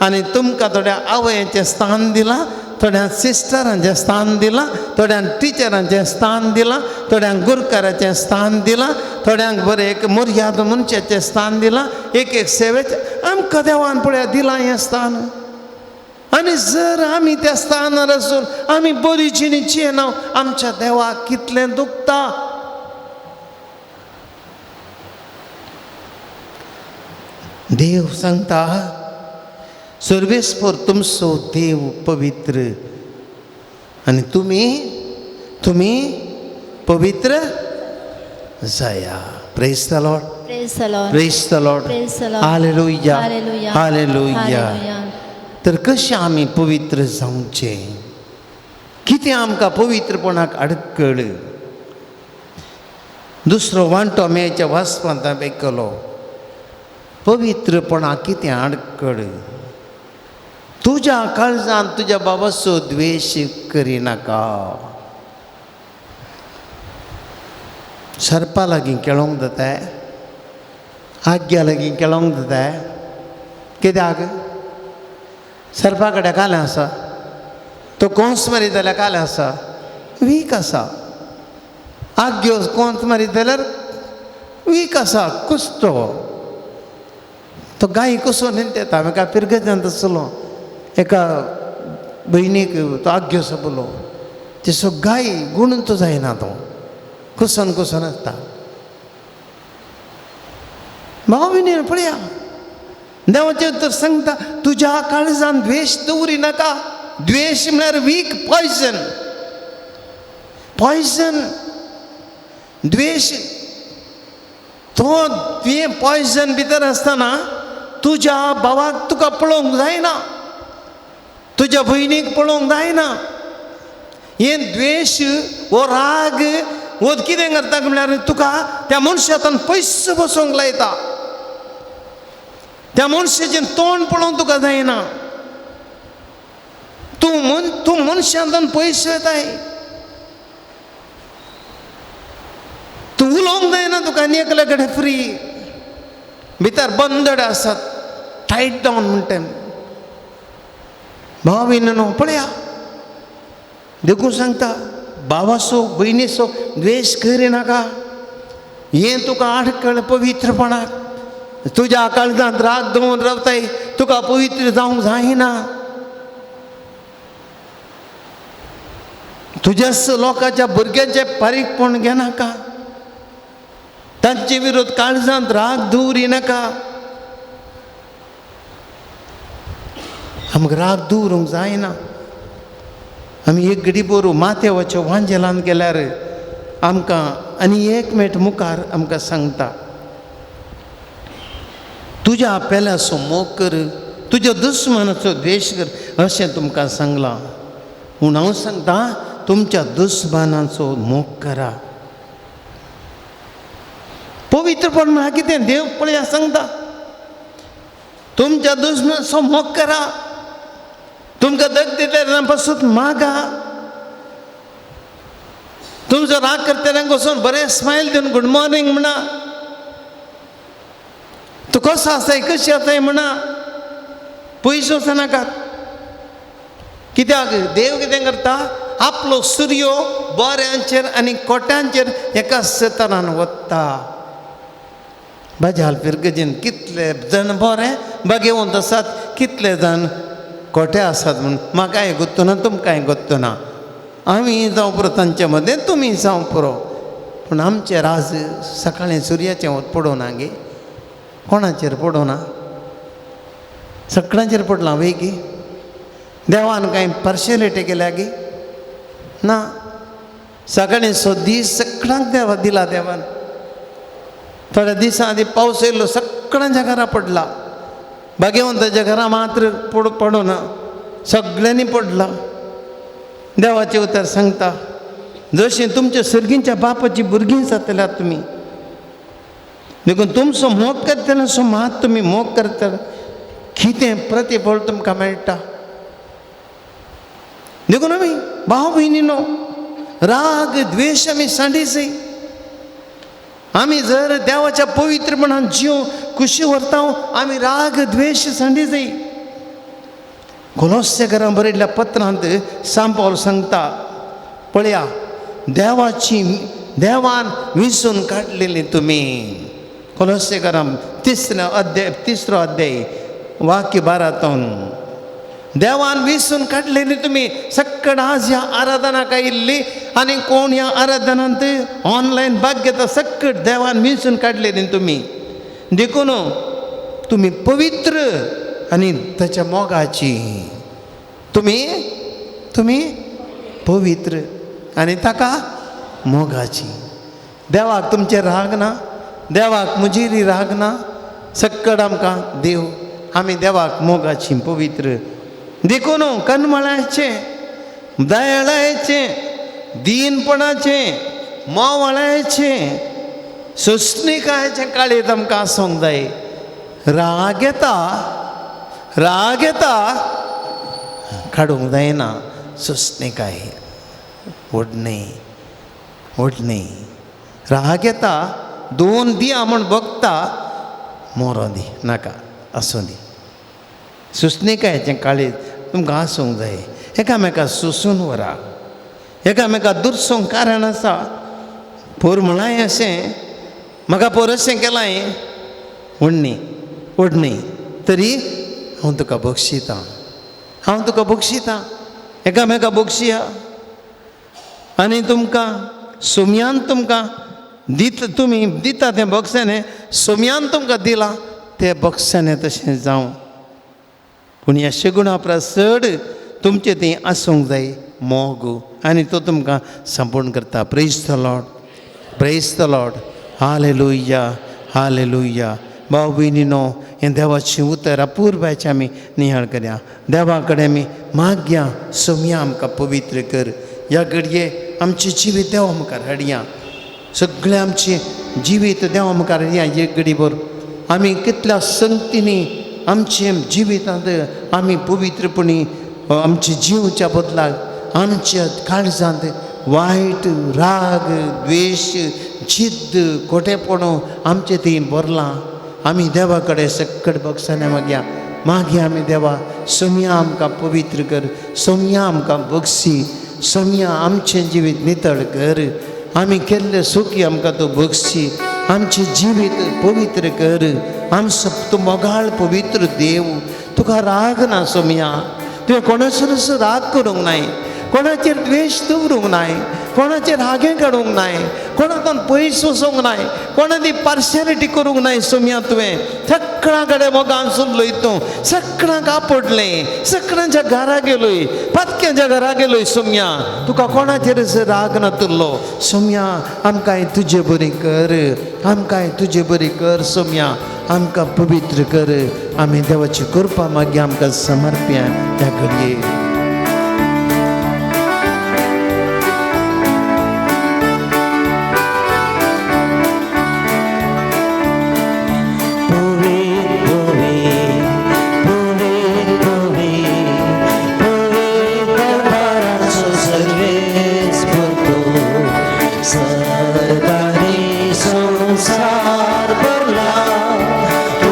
आनी तुमकां थोड्या आवयांचें स्थान दिलां, थोड्या सिस्टरांचें स्थान दिलां, थोड्यांक टिचरांचें स्थान दिलां, थोड्यांक गुरकाराचें स्थान दिलां, थोड्यांक बरें एक मर्याद मनशाचें स्थान दिलां, एक एक सेवेचें आमकां देवान पळया दिलां हें स्थान. आनी जर आमी त्या स्थानार आसून आमी बरी जिणेची येना, आमच्या देवाक कितलें दुखता. देव सांगता सर्वेस्पर तुमचो देव पवित्र आनी तुमी तुमी पवित्र जाया. Praise the Lord. Praise the Lord. Praise the Lord. Praise the Lord. Hallelujah. Hallelujah. Hallelujah. तर कशें आमी पवित्र जावचें? कितें आमकां पवित्रपणाक अडकळ? दुसरो वांटो आमी हेच्या वाचपांत आयकलो, पवित्रपणाक कितें अडकळ? तुज्या काळजान तुज्या बाबाचो द्वेश करिनाका. सर्पा लागीं खेळोंक जाता, आग्या लागीं खेळोंक जाता. कित्याक? सर्पा कडेन कालें आसा, तो कोंस मारीत जाल्यार कालें आसा, वीक आसा. आग्यो कोंस मारीत जाल्यार वीक आसा, कुसतो तो गाय कसो न्हिद येता. हांवें काय पिरगेजांत आसलो, एका भयणीक तो आग्यो सोंपलो, तेसो गाय गुण तो जायना, तो कुसन कुसन आसता. भाव भयणी पळया, देवाचें तर सांगता तुज्या काळजान द्वेश दवरी नाका. द्वेश म्हळ्यार वीक, पॉयजन. पॉयजन द्वेश तो तुवें पॉयजन भितर आसतना तुज्या भावाक तुका पळोवंक जायना, तुज्या भयणीक पळोवंक जायना. हें द्वेश हो राग हो कितें करता म्हळ्यार तुका त्या मनशांतल्यान पयस बसोवंक लायता. त्या मनशाचें तोंड पळोवंक तुका जायना, तूं मनशांतल्यान पयस वताय, तूं उलोवंक जायना तुका. आनी एकल्या कडेन फ्री भितर बंदड आसात, टायट डावन म्हणटा. भाव भयणीनो पळया, देखून सांगता भावाचो भयणीचो द्वेश करिनाका. हें तुका आडकळ पवित्रपणाक. तुज्या काळजांत राग दवरून रावताय, तुका पवित्र जावंक जायना. तुज्याच लोकांच्या भुरग्यांचें बारीकपण घेनाका, तांचे विरोध काळजांत राग दवरिनाका. आमकां राग दवरूंक जायना. आमी एक घडी बरोबर माथ्यावाच्या वांजेलान गेल्यार आमकां आनी एक मिनट मुखार आमकां सांगता तुज्या पेल्याचो मोग कर, तुज्या दुस्मानाचो द्वेश कर अशें तुमकां सांगलां. पूण हांव सांगता तुमच्या दुस्मानाचो मोग करा. पवित्रपण म्हळ्यार कितें? देव पळया सांगता तुमच्या दुस्मानाचो मोग करा, तुमकां दग दितल्या पासून मागा, तुमचो राग करतल्यांक वचून बरें स्मायल दिवन गुड मॉर्निंग म्हणा. कसो आसाय कशी आसाय म्हणा पयस वचनाकात. कित्याक देव कितें करता आपलो सुर्यो बऱ्यांचेर आनी कोट्यांचेर एका सतरान वता. बजाल फिरगजीन कितले जण बरे बागेवंत आसात कितले जाण कोटे आसात म्हूण म्हाकाय गोत्तो ना तुमकांय गोत्तो ना. आमी जावं पुरो तांचे मदें तुमी जावं पुरो पूण आमचे राज सकाळीं सुर्याचें वत पडोवना गे. कोणाचेर पडोवना सगळ्यांचेर पडलां वय गी. देवान कांय पार्शियलिटी केल्या गी ना. सकाळीं सो दीस सगळ्यांक देवा दिला देवान. थोड्या दिसां आदीं पावस येयलो सगळ्यांच्या घरा पडला. भाग्यवंताच्या घरा मात्र पडोना सगळ्यांनी पडला. देवाचें उतर सांगता जशें तुमच्या सर्गींच्या बापाची भुरगीं जातल्यात तुमी देखून तुमचो मोग करतना सो मात तुमी मोग करतले कितें प्रतिफळ तुमकां मेळटा. देखून आमी भाव भयणीनो राग द्वेश आमी सांडीसय. आमी जर देवाच्या पवित्रपणान जीव खुशी व्हरता आमी राग द्वेश सांडीसय. कोलोस्सेकरां बरयल्ल्या पत्रांत सांपावल सांगता पळया देवाची देवान विसून काडलेली तुमी. कोलोस्सेकरां तिसरो अध्याय वाक्य 12 देवान विसून काडलेली तुमी सक्कड आज ह्या आराधनाक आयिल्ली आनी कोण ह्या आराधनांत ऑनलायन भाग घेता सक्कड देवान विसून काडलेली तुमी. देखून तुमी पवित्र आनी ताच्या मोगाची तुमी तुमी पवित्र आनी ताका मोगाची. देवाक तुमचेर राग ना देवाक म्हजेर राग ना. सक्कड आमकां देव आमी देवाक मोगाची पवित्र. देखून कनमळाचें दयाळाचें दीनपणाचें मोवळाचें सोंसणीकायेचें काळीज आमकां आसूंक जाय. राग येता राग येता काडूंक जायना सोंसणीकाय ओडणी ओडणी. राग येता दोन दिया म्हूण बगता मोरो दी नाका आसूं दी. सोंसणीकायेचें काळीज तुमकां आसूंक जाय. एकामेका सोंसून व्हरा एकामेका दुरसूंक कारण आसा. पोर म्हळां अशें म्हाका पोर अशें केलां ओडणी ओडणी तरी हांव तुका बक्षितां हांव तुका बक्षितां एकामेका बक्षिया. आनी तुमकां सोम्यान तुमकां दिता तुमी दिता तें बक्षाने सोम्यान तुमकां दिलां तें बक्षाने तशें जावं. पूण ह्या शेगुणा परस चड तुमचें थंय आसूंक जाय मोग आनी तो तुमकां संपूर्ण करता. Praise the Lord praise the Lord hallelujah hallelujah. भाव भयणीनो हें देवाचें उतर अपुरबायचें आमी नियाळ करया. देवा कडेन आमी मागया सोमया आमकां पवित्र कर. ह्या घडये आमचें जिवीत देवा मुखार हाडया सगळें आमचें जिवीत देवा मुखार हाडया. एक घडीभर आमी कितल्या संगतींनी आमच्या जिवितांत आमी पवित्रपणी आमच्या जिवच्या बदलाक आमच्या काळजांत वायट राग द्वेश जिद्द खोटेपण आमचें थंय भरलां. आमी देवा कडेन सक्कड बक्षाने मागया मागया आमी देवा सोमया आमकां पवित्र कर सोमया आमकां बक्षी सोमया आमचें जिवीत नितळ कर. आमी केल्ले सुखी आमकां तूं बक्षी आमचें जिवीत पवित्र कर. आमचो तूं मोगाळ पवित्र देव तुका राग ना सोमया. तुवें कोणाचेर राग करूंक नाय कोणाचेर द्वेश दवरूंक नाय कोणाचेर रागें काडूंक नाय कोणाक पयस वचूंक नाय कोणाची पार्शियलिटी करूंक नाय सोमया. तुवें सगळ्यां कडेन मोगान सोदलोय तूं सगळ्यांक आपडलें सगळ्यांच्या घरा गेलोय पातक्यांच्या घरा गेलोय सोमया. तुका कोणाचेर राग नातुरलो सोमया. आमकां तुजे बरी कर आमकां तुजे बरी कर सोमया. आमकां पवित्र कर. आमी देवाची कृपा मागीर आमकां समर्प्या त्या घडये. संसार भरला तू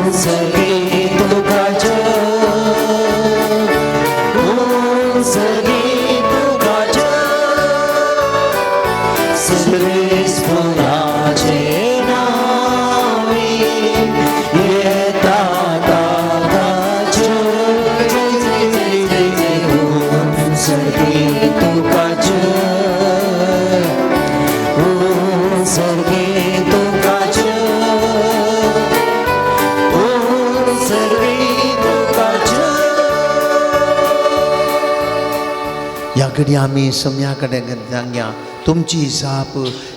उंचगी तुका जय, उंचगी तुका जय, क्रिस्तुनाचे नावी येता ताका जय, उंचगी तुका जय, उंचगी तुका जय, उंचगी तुका जय. ह्या घडी आमी सोम्या कडेन सांगया, तुमची जाप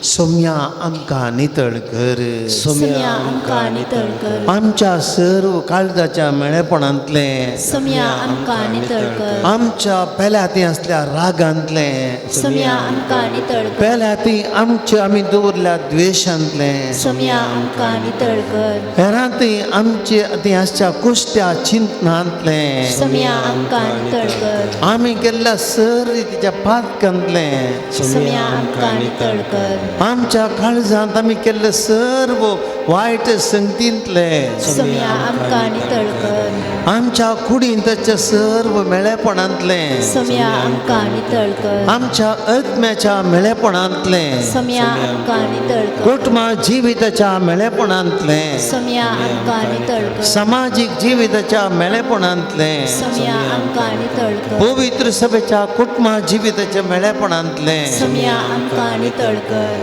सोम्या आमकां नितळ कर. सोम्या आमकां नितळ कर. आमच्या सर्व काळजाच्या मेळेपणांतलें, सोम्या आमकां नितळ कर. आमच्या पेल्या ती आसल्या रागांतलें, सोम्या आमकां नितळ कर. पेल्या ती आमचे आमी दवरल्या द्वेशांतलें, सोम्या आमकां नितळ कर. हेरां ती आमचे ती आसच्या कुश्ट्या चिंतनांतलें, सोम्या आमकां नितळ कर. आमी केल्ल्या सर तिच्या पातकांतलें, सोम्या आमकां नितळ कर. आमच्या काळजांत आमी केल्ले सर्व वायट संगतींतलें, सोम्या आमकां नितळ कर. आमच्या कुडींत ताच्या सर्व मेळेपणांतलें, सोम्या आमकां नितळ कर. आमच्या आत्म्याच्या मेळेपणांतलें, सोम्या आमकां नितळ कर. कुटुंबा जिविताच्या मेळेपणांतलें, सोम्या आमकां नितळ कर. समाजीक जिविताच्या मेळेपणांतलें, सोम्या आमकां नितळ कर. पवित्र सभेच्या कुटुंबा जिविताच्या मेळेपणांतलें, सोम्या आमकां नितळ कर.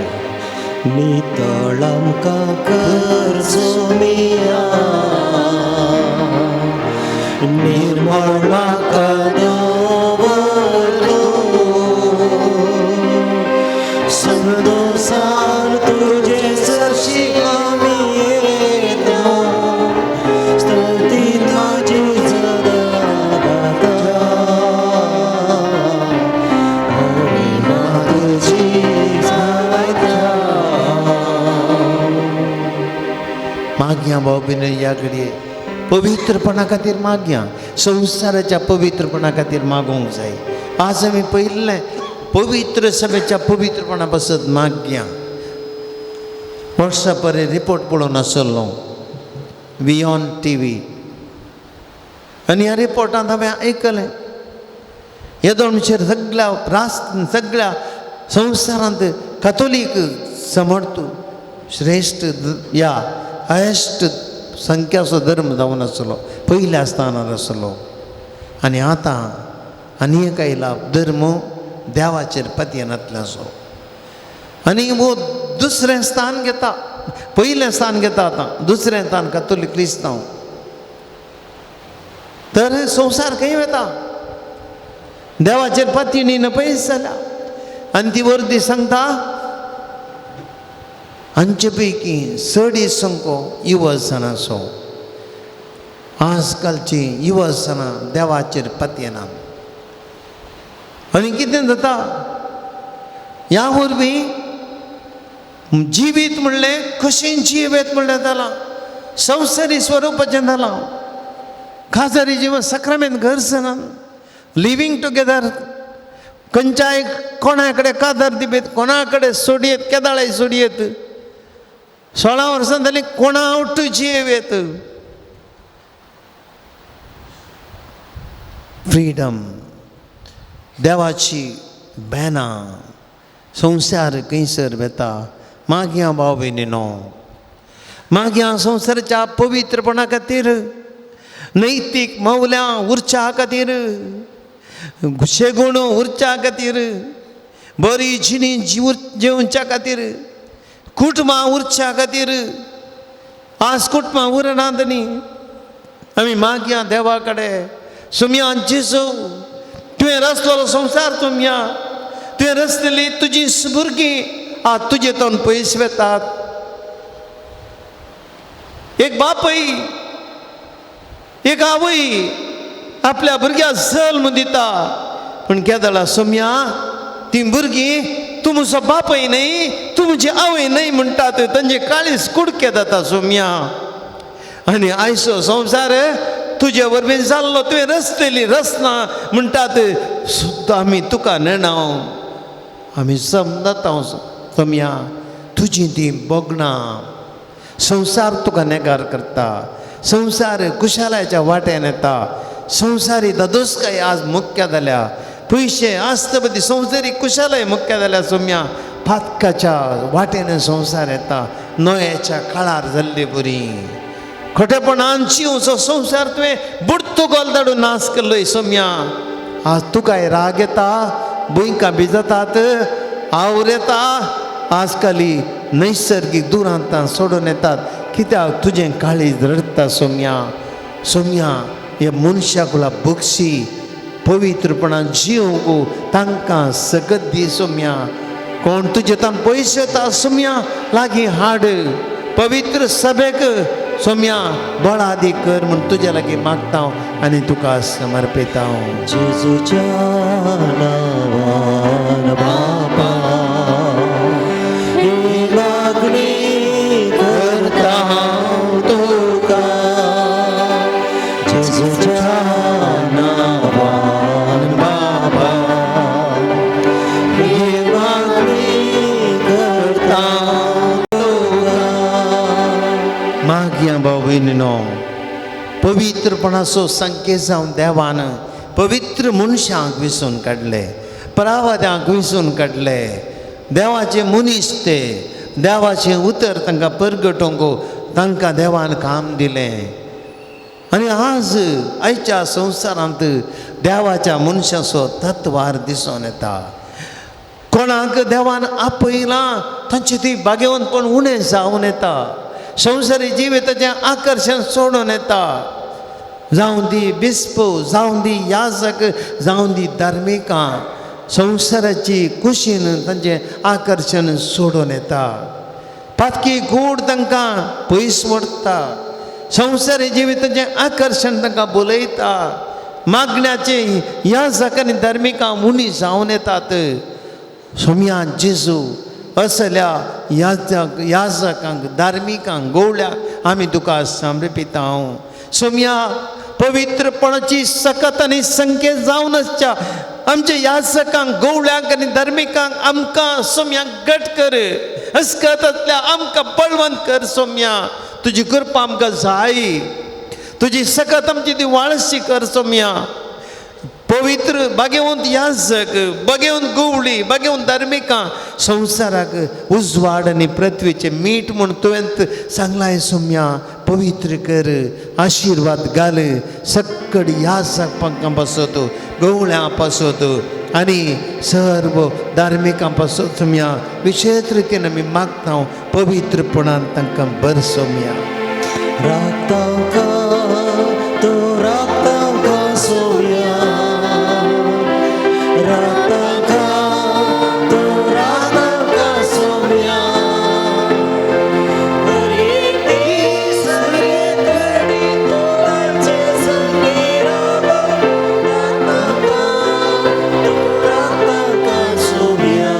नितळ आमकां कर सोम्या, निर्मळ म्हाका दवर तूं, संतोसान तुजे सरशी आमी येता, स्तुती तुजी सदां गाता, महिमा तुजी गायता. मागया भाव भयणीनो, ह्या घडये पवित्रपणा खातीर मागया, संवसाराच्या पवित्रपणा खातीर मागूंक जाय. आज आमी पयिल्लें पवित्र सभेच्या पवित्रपणा पासत मागया. वर्सा परे रिपोर्ट पळोवन आसलो वियॉन टी व्ही, आनी ह्या रिपोर्टांत हांवें आयकलें येदोळचेर सगळ्या राष्ट्र सगळ्या संवसारांत कातोलीक समर्थ श्रेश्ठ या हायस्ट संख्याचो धर्म जावन आसलो, पयल्या स्थानार आसलो. आनी आतां आनी एक आयला धर्म देवाचेर पतयेनातल्याचो, आनी वो दुसरें स्थान घेता, पयलें स्थान घेता, आतां दुसरें स्थान कातोलीक क्रिस्तांव. तर संवसार खंय वता, देवाचेर पतयेनी पयस जाल्या. आनी ती वर्दी सांगता हांचे पैकी चड संको युवजनाचो. आजकालची युवजनां देवाचेर पतयेना. आनी कितें जाता ह्या वरवीं जिवीत म्हणलें कशें जिवेत म्हणलें जालां, संवसारी स्वरुपाचें जालां. खाजरी जिवन साक्रामेंत गरज ना, लिवींग टुगेदर, खंयच्याय कोणा कडेन कादर दिबेत, कोणा कडेन सोडयेत, केदाळाय सोडयेत. 16 वर्सां जालीं कोणा आवट जियेत. फ्रिडम देवाची बेनां संवसार खंयसर वेता. मागया भाव भयणीनो, मागया संवसाराच्या पवित्रपणा खातीर, नैतीक मौल्यां उरच्या खातीर, शेगुण उरच्या खातीर, बरी जिणी जेवच्या खातीर, कुटुंबां उरच्या खातीर. आज कुटुंबां उरनात न्ही. आमी मागया देवा कडेन, सुमया जेजू तुवें रचलेलो संवसार, तुमया तुवें रचलेली तुजी भुरगीं आज तुजे तोंड पयस वेतात. एक बापूय एक आवय आपल्या भुरग्याक जल्म दिता, पूण केदळा सोम्या ती भुरगीं तूं म्हजो बापूय न्हय, तूं म्हजी आवय न्हय म्हणटात, तांचे काळीज कुडके जाता सोम्या. आनी आयचो संवसार तुजे वरवीं जाल्लो, तुवें रचलेली रचना म्हणटात आमी तुका नेणा, आमी समजता सोम्या तुजी ती भोगणां. संवसार तुका नेगार करता, संवसार कुशालाच्या वाटेन येता. संवसारी दादोसकाय आज मुख्य जाल्या, पयशे आस्तपती संवसारी कुशालाय मुख्य जाल्या सोम्या. पातकाच्या वाटेन संवसार येता. नोयेच्या काळार जाल्ले बरी खोटेपणान जिवचो संवसार तुवें बुडतो गोल धाडून नाश केल्लो सोम्या. आज तुकाय राग येता, भुंयकां भिजतात, आवर येता. आजकाली नैसर्गीक दुरांतां सोडून येतात. कित्याक तुजें काळीज रडटा सोम्या. सोम्या हे मनशाकुला बक्षी पवित्रपणान जिवंक तांकां सगत दी सोम्या. कोण तुजे तान पयशे येता सोम्या, लागीं हाड. पवित्र सभेक सोम्या बळादी कर म्हूण तुज्या लागीं मागता आनी तुका समर्पिता. जेजूच्या नावान बापा ही मागणी करता हांव तुका. जेजूच्या नावान बापा ही मागणी करता हांव तुका. मागया भाव भयणीनो, पवित्रपणाचो संकेत जावन देवान पवित्र मनशांक विसून काडले, परावाद्यांक विसून काडले. देवाचे मनीस ते, देवाचें उतर तांकां परगटोवंक तांकां देवान काम दिलें. आनी आज आयच्या संवसारांत देवाच्या मनशाचो तत्वार दिसून येता. कोणाक देवान आपयलां तांचे ती भाग्यवंतपण उणें जावन येता. संवसारी जिविताचें आकर्शण सोडून येता. जावं दी बिस्प, जावं दी याजक, जावं दी धार्मिकां, संवसाराची कुशीन तांचें आकर्शण सोडून येता. पातकी गूड तांकां पयस व्हरता. संवसारी जिविताचें आकर्शण तांकां बोलयता. मागण्याचे याजक आनी धार्मिकां उणी जावन येतात. सोम्या जेजू असल्या याजकांक, धार्मिकांक, गोवळ्यांक आमी तुका समर्पिता. सोम्या पवित्रपणाची सकत आनी संकेत जावन आसच्या आमच्या याजकांक, गोवळ्यांक आनी धार्मिकांक आमकां सोम्या घट कर. अस्कत आसल्या आमकां बळवंत कर सोम्या. तुजी कृपा आमकां जाय, तुजी सकत आमची ती वाळशी कर सोम्या. पवित्र भाग्यवंत याजक, भाग्यवंत गोवळी, भाग्यवंत धार्मिकां संवसाराक उजवाड आनी पृथ्वीचें मीठ म्हूण तुवें सांगलां सोम्या. पवित्र कर, आशिर्वाद घाल सक्कड याजकां पासत, गवळ्यां पासत आनी सर्व धार्मिकां पासत सोम्या. विशेश रितीन आमी मागता पवित्रपणान तांकां बर सोम्या. राखता तूं, राखता सोया, राखता तूं, राखता सोया. हर एक दीस, हर एक घडी तूं तांचे संगी राव. राखता तूं, राखता सोया.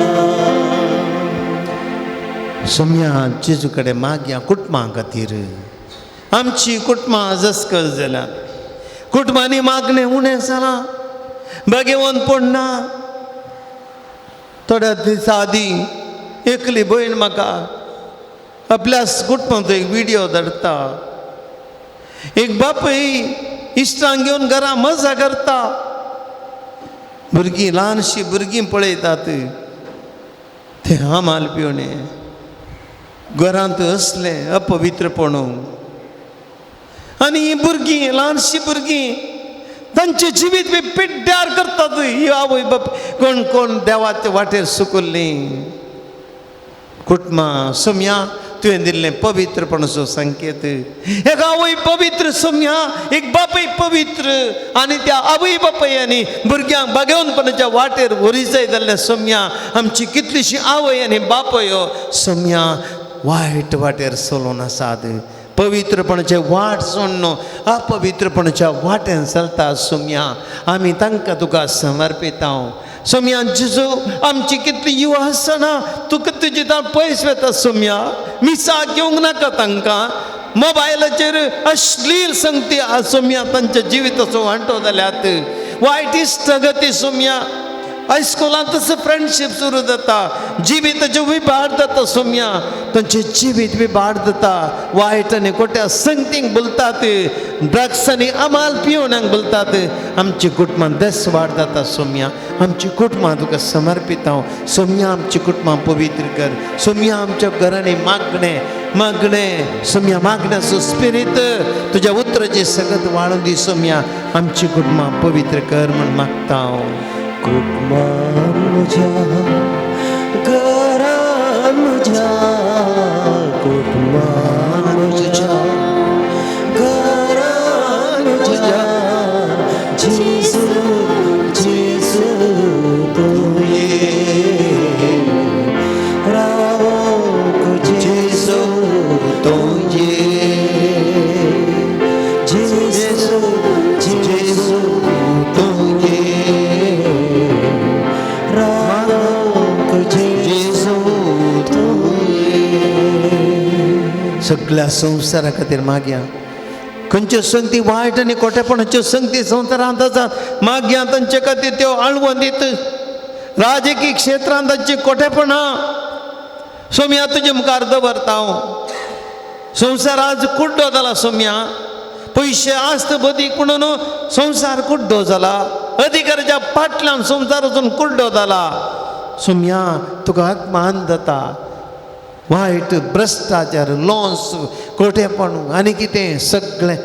सोम्या जेजू कडेन मागया कुटुंबां खातीर. आमची कुटुंबां जस्कल जाल्यात, कुटुंबांनी मागणें उणें जालां, भाग्यवंतपण ना. थोड्या दिसां आदीं एकली भयण म्हाका आपल्या कुटुंबांचो एक विडियो धाडटा. एक बापूय इश्टांक घेवन घरा मजा करता. भुरगीं, ल्हानशीं भुरगीं पळयतात ते हमाल पिवणे घरांत असलें अपवित्रपण. आनी ही भुरगीं, ल्हानशीं भुरगीं तांचें जिवीत बी पिड्ड्यार करतात. ही आवय बाप कोण कोण देवाचे वाटेर सुकुल्लीं कुटुंबां सोम्या तुवें दिल्लें पवित्रपणाचो संकेत. एक आवय पवित्र सोम्या, एक बापूय पवित्र, आनी त्या आवय बापूय आनी भुरग्यांक भाग्यवंतपणाच्या वाटेर व्हरी जाय जाल्यार सोम्या आमची कितलीशी आवय आनी बापूय सोम्या वायट वाटेर चलोवन आसात. पवित्रपणाचे वाट सोडून अपवित्रपणाच्या वाटेन चलता सोम्या. आमी तांकां तुका समर्पिता सोम्या. जेजू आमची कितली युवा आसतना तुका तुजी पयस वता सोम्या. मिसाक घेवंक नाका तांकां, मोबायलाचेर अश्लील संगती सोम्या तांच्या जिविताचो वांटो जाल्यात. वायट इश्टगती सोम्या, हायस्कुलांतच फ्रेंडशीप सुरू जाता. जिविताच्यो विभार जाता सोम्या, तांचें जिवीत विभार जाता. वायट आनी खोट्या संगतींक बोलतात, ड्रग्स आनी अमाल पिवणांक बोलतात. आमची कुटुंबां दस वाड जाता सोम्या. आमची कुटुंबां तुका समर्पित हांव सोम्या. आमची कुटुंबां पवित्र कर सोम्या. आमच्या घरांनी मागणें मागणें सोम्या, मागण्याचो स्पिरीत तुज्या उतराची सगत वाळून दी सोम्या. आमची कुटुंबां पवित्र कर म्हूण मागता हांव. कुटुंबान म्हज्या, घरान म्हज्या, कुटुंबान म्हज्या, घरान म्हज्या, जेजू जेजू तूं ये, रावोंक जेजू तूं ये, जेजू जेजू तूं ये, रावोंक जेजू तूं ये. सगळ्या संवसारा खातीर मागया. खंयच्यो संगती वायट आनी खोटेपणाच्यो संगती संवसारांत आसात, मागया तांचे खातीर. त्यो आळवण दित राजकीय क्षेत्रांत तांची खोटेपणां सोम्या तुजे मुखार दवरता हांव. संवसार आज कुड्डो जाला सोम्या. पयशे आस्त बदीक म्हणून संवसार कुड्डो जाला. अधिकाराच्या फाटल्यान संवसार वचून कुड्डो जाला सोम्या. तुका अपमान जाता. वायट भ्रश्टाचार, लॉस, खोटेपण आनी कितें सगळें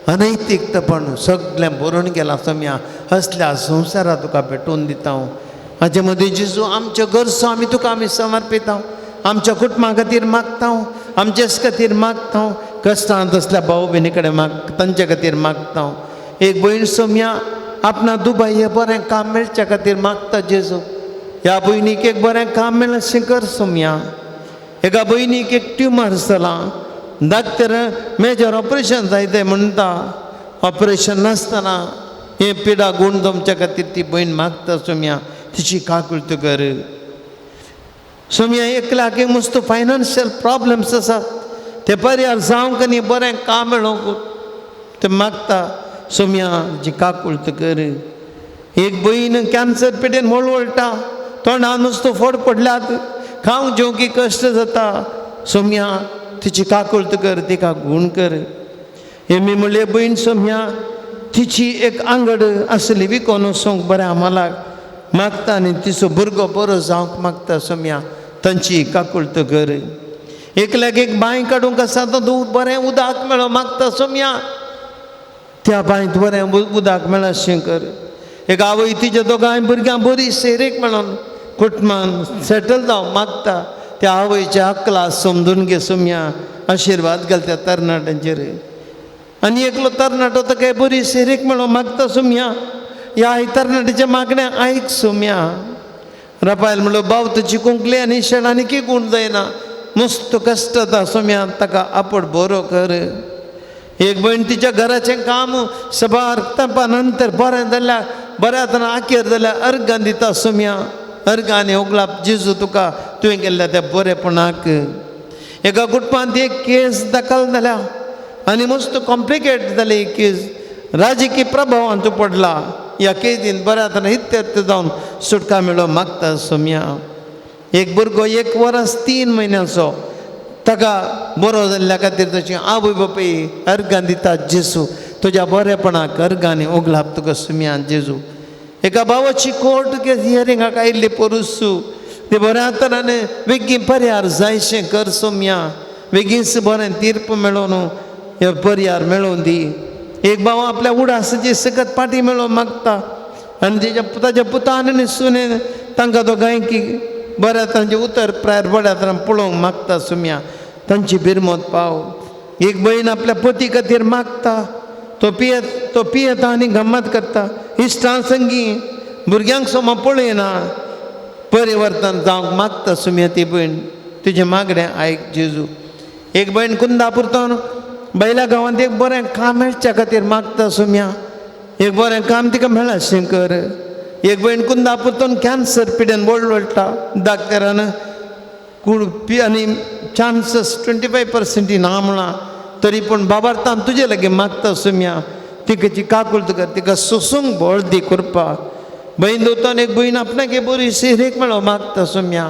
अनैतिकतपण सगळें भरून गेलां सोम्या. असल्या संवसारा तुका भेटोवन दिता हांव. हाजे मदीं जेजू आमच्यो गरजो आमी तुका आमी समर्पिता. आमच्या कुटुंबा खातीर मागता हांव, आमचेच खातीर मागता हांव. कश्टांत असल्या भाव भयणी कडेन माग, तांचे खातीर मागता हांव. एक भयण सोम्या आपणा दुबाय हें बरें काम मेळच्या खातीर मागता जेजू. ह्या भयणीक एक बरें काम मेळशें कर सोम्या. एका भयणीक एक ट्युमर जाला, डॉक्टर मेजर ऑपरेशन जाय तें म्हणटा. ऑपरेशन नासतना हें पिडा गूण जमच्या खातीर ती भयण मागता सोम्या. तिची काकुळट कर सोम्या. एकल्याक एक मस्त फायनान्शियल प्रॉब्लम्स आसात, ते पर्यार जावंक आनी बरें काम मेळोवंक ते मागता सोम्या. जी काकुळट कर. एक भयण कॅन्सर पेटेन वळवळटा, तोंडा नुस्तो फोड पडल्यात, खावंक जेवंक कश्ट जाता सोम्या. तिची काकुळट कर, तिका गूण कर. हेमी म्हणले भयण सोम्या तिची एक आंगड आसली विकोन वचूंक बरें आम्हाला मागता आनी तिचो भुरगो बरो जावंक मागता सोम्या. तांची काकुळट कर. एकल्याक एक बांय काडूंक आसा, तो बरें उदक मेळो मागता सोम्या. त्या बांयत बरें उदक मेळशें कर. एक आवय तिच्या दोगांय भुरग्यांक बरी सेरेक मेळोन कुटुंबान सेटल जावं मागता. त्या आवयच्या अकला समजून घे सोम्या. आशिर्वाद घाल त्या तरणाट्यांचेर. आनी एकलो तरणाटो ताका बरी सेरेक मेळो मागता सोम्या. ह्या तरणाट्याचें मागणें आयक सोम्या. रपायल म्हणलो भाव तुजी कुंकली आनी शेणांनी की गूण जायना, मस्त कश्ट जाता सोम्या. ताका आपड बरो कर. एक भयण तिच्या घराचें काम सबार तेंपा नंतर बरें जाल्यार बऱ्या तरान आखेर जाल्यार अर्गां दिता सोम्या. अर्गांनी उगलाप जेजू तुका तुवें केल्ल्या त्या बरेपणाक. एका कुटुंबांत एक केस दाखल जाल्या आनी मस्त कॉम्प्लिकेट जाली केस, राजकीय प्रभावांत पडला. ह्या केजीन बऱ्या तरान इत्यर्थ जावन सुटका मेळो मागता सोम्या. एक भुरगो 1 वर्स 3 म्हयन्याचो, ताका बरो जाल्ल्या खातीर ताची आवय बापूय अर्गां दिता जेजू तुज्या बरेपणाक अर्गांनी उगलाप तुका सोम्या जेजू. एका भावाची कोर्ट केस हियरिंगाक आयिल्ली पोरुसू, ते बऱ्या तरान बेगीन पर्यार जायशें कर सोम्या. बेगीनच बरें तीर्प मेळोवन हे पर्यार मेळोवन दी. एक भाव आपल्या उडासाची सकत पाटी मेळोवन मागता आनी ताच्या पुतान आनी सुनेन तांकां दोगांय की बऱ्या तांचें उतर प्रायर बऱ्या तरान पळोवंक मागता सोम्या. तांची बिरमत पाव. एक भयण आपल्या पती खातीर मागता, तो पियेता आनी गम्मत करता, इश्टां संगी भुरग्यांक सोमा पळयना, परिवर्तन जावंक मागता सोम्या. ती भयण तुजें मागणें आयक जेजू. एक भयण कुंदापूर बैला गांवांत एक बरें काम मेळच्या खातीर मागता सोम्या. एक बरें काम तिका मेळशें कर. एक भयण कुंदापूर कॅन्सर पिडेन वळवळटा, डॉक्टरान कूड पी आनी चान्सीस 25% ना म्हणा, तरी पूण बाबार्थान तुजे लागीं मागता सोम्या. तिका काकुळट कर, तिका सोसूंक बळ दी करपा. बहीण दोतान एक भयण आपणाक हे बरी सिरीक मेळो मागता सोम्या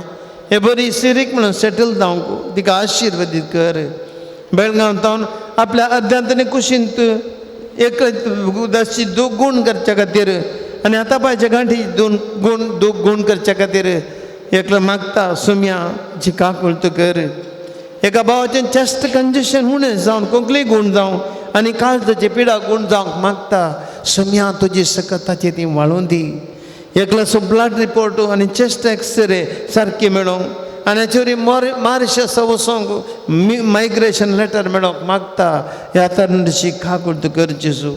हे बरी सिरीक म्हणून सेटल जावंक तिका आशिर्वादीत कर. बेळगांव तावन आपल्या अर्द्यांत कुशींत एक उदासी दूख गूण करच्या खातीर आनी आतां पांयच्या गांठी दोन गूण दूख गूण करच्या खातीर एकलो मागता सोम्या जी काकुळत कर. एका भावाचें चेस्ट कंजेशन उणें जावन कोंकली गूण जावं आनी काळजाची पिडा गूण जावंक मागता सोम्या तुजी सकताची ती वाळून दी. एकलो ब्लड रिपोर्ट आनी चेस्ट एक्सरे सारकी मेळोंक आनी हाचे वरी मारिशस वचोंक मायग्रेशन लेटर मेळोंक मागता ह्या तरणाटी काकुळत कर जेजू.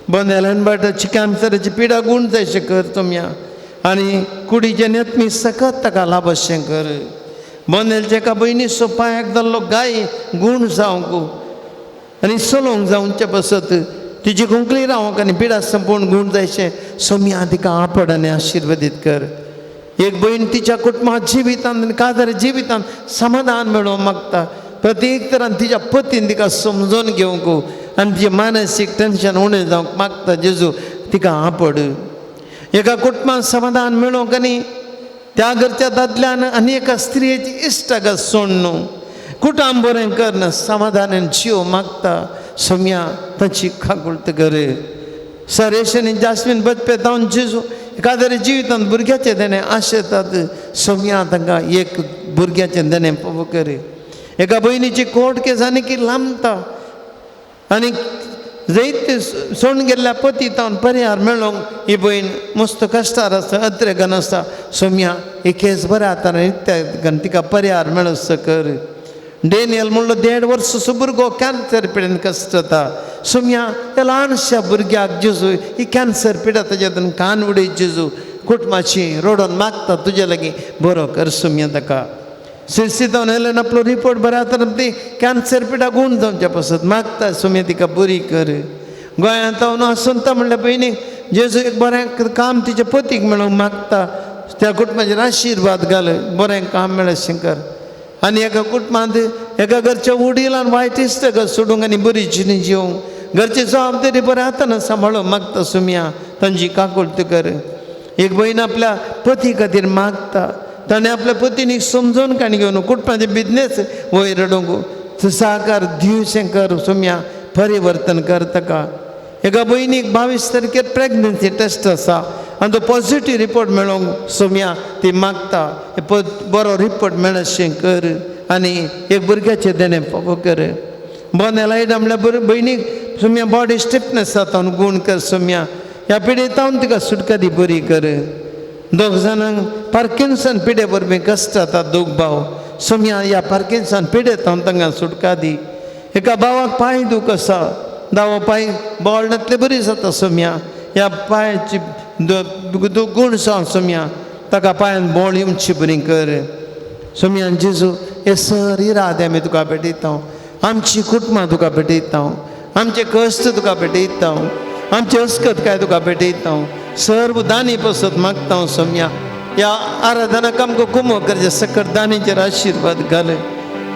बंद एलनबर्टाची कॅन्सराची पिडा गूण जायशें कर तुमया आनी कुडीचें नेतमी सकत ताका लाभशें कर. बंदेलच्या एका भयणीचो पांयाक जाल्लो गाय गूण जावंक आनी चलोवंक जावचे पासत तिजी कोंकणी रावंक आनी पिडा संपूर्ण गूण जायशें सोम्या तिका आपड आनी आशिर्वादीत कर. एक भयण तिच्या कुटुंबात जिवितांत आनी काजार जिवितांत समाधान मेळोवंक मागता प्रत्येक तरान तिच्या पतीन तिका समजून घेवंक आनी तिचें मानसीक टेंशन उणें जावंक मागता जेजू तिका आपड. एका कुटुंबात समाधान मेळोवंक आनी त्या घरच्या दादल्यान आनी एका स्त्रियेची इश्टागत सोड न्हू कुटुंब बरें कर समाधानान जीव मागता सोम्या तांची काकुळत कर. सरेश आनी जास्मीन बचपे तावन जेजू एखाद्या जिवितांत भुरग्याचें देणें आशेतात सोम्या तांकां एक भुरग्याचें देणें फावो कर. एका भयणीची कोर्ट केस आनी की लांबता आनी जैत सोडून गेल्ल्या पती तावन पर्यार मेळोंक ही भयण मस्त कश्टार आसता अत्रेगन आसता सोम्या ही केस बऱ्या हातान तिका पर्यार मेळसो कर. डेनियल म्हणलो 1.5 वर्स भुरगो कॅन्सर पिडेन कश्ट जाता सोम्या ह्या ल्हानश्या भुरग्याक जेजू ही कॅन्सर पिडा ताज्यातून कान उडय जेजू कुटुंबाची रोडोन मागता तुजे लागीं बरो कर सोम्या ताका. सिरसीतावन येयल्यान आपलो रिपोर्ट बऱ्या हातान ती कॅन्सर पिडा गूण जावच्या पासत मागता सोम्या तिका बरी कर. गोंयांत हांव आसंता म्हणल्या भयणीक जेजू एक बरें काम तिच्या पतीक मेळोवंक मागता त्या कुटुंबाचेर आशिर्वाद घाल बरें काम मेळशें कर. आनी एका कुटुंबांत एका घरच्या वडिलान वायट इश्टागत सोडूंक आनी बरी जिणी जिवंक घरची जबाबदारी बऱ्या हातान सांबाळूंक मागता सोम्या तांची काकुळत कर. एक भयण आपल्या पती खातीर मागता ताणें आपल्या पतीनीक समजून काणी घेवन कुटुंबाचे बिजनेस वयर रडोवंक साकार दिवशें कर सोम्या परिवर्तन कर ताका. एका भयणीक 22 तारखेर प्रेग्नन्सी टेस्ट आसा आनी तो पॉझिटीव रिपोर्ट मेळोवंक सोम्या ती मागता बरो रिपोर्ट मेळशें कर आनी एक भुरग्याचें देणें फावो कर. बोनेल आयडा म्हणल्यार बरी भयणीक सोम्या बॉडी स्टिफनेस जाता गूण कर सोम्या ह्या पिडेतावन तिका सुटका दी बरी कर. दोग जाणांक पार्किन्सन पिडे वरवीं कश्ट जाता दोग भाव सोम्या ह्या पार्किन्सन पिडेतावन तांकां सुटका दी. एका भावाक पांय दूख आसा दावो पांय बोळणांतले बरी जाता सोम्या ह्या पांयाची गूण जावन सोम्या ताका पांयान बोळ येवची बरी कर. सोम्या जेजू हे सर इरादे आमी तुका भेटयता आमची कुटुंबां तुका भेटयता आमचे कश्ट तुका भेटयता आमचे अस्कत काय तुका भेटयता सर्व दानी पसत मागता सोम्या ह्या आराधनाक आमकां कुमो करचे सकट दानीचेर आशिर्वाद घाल.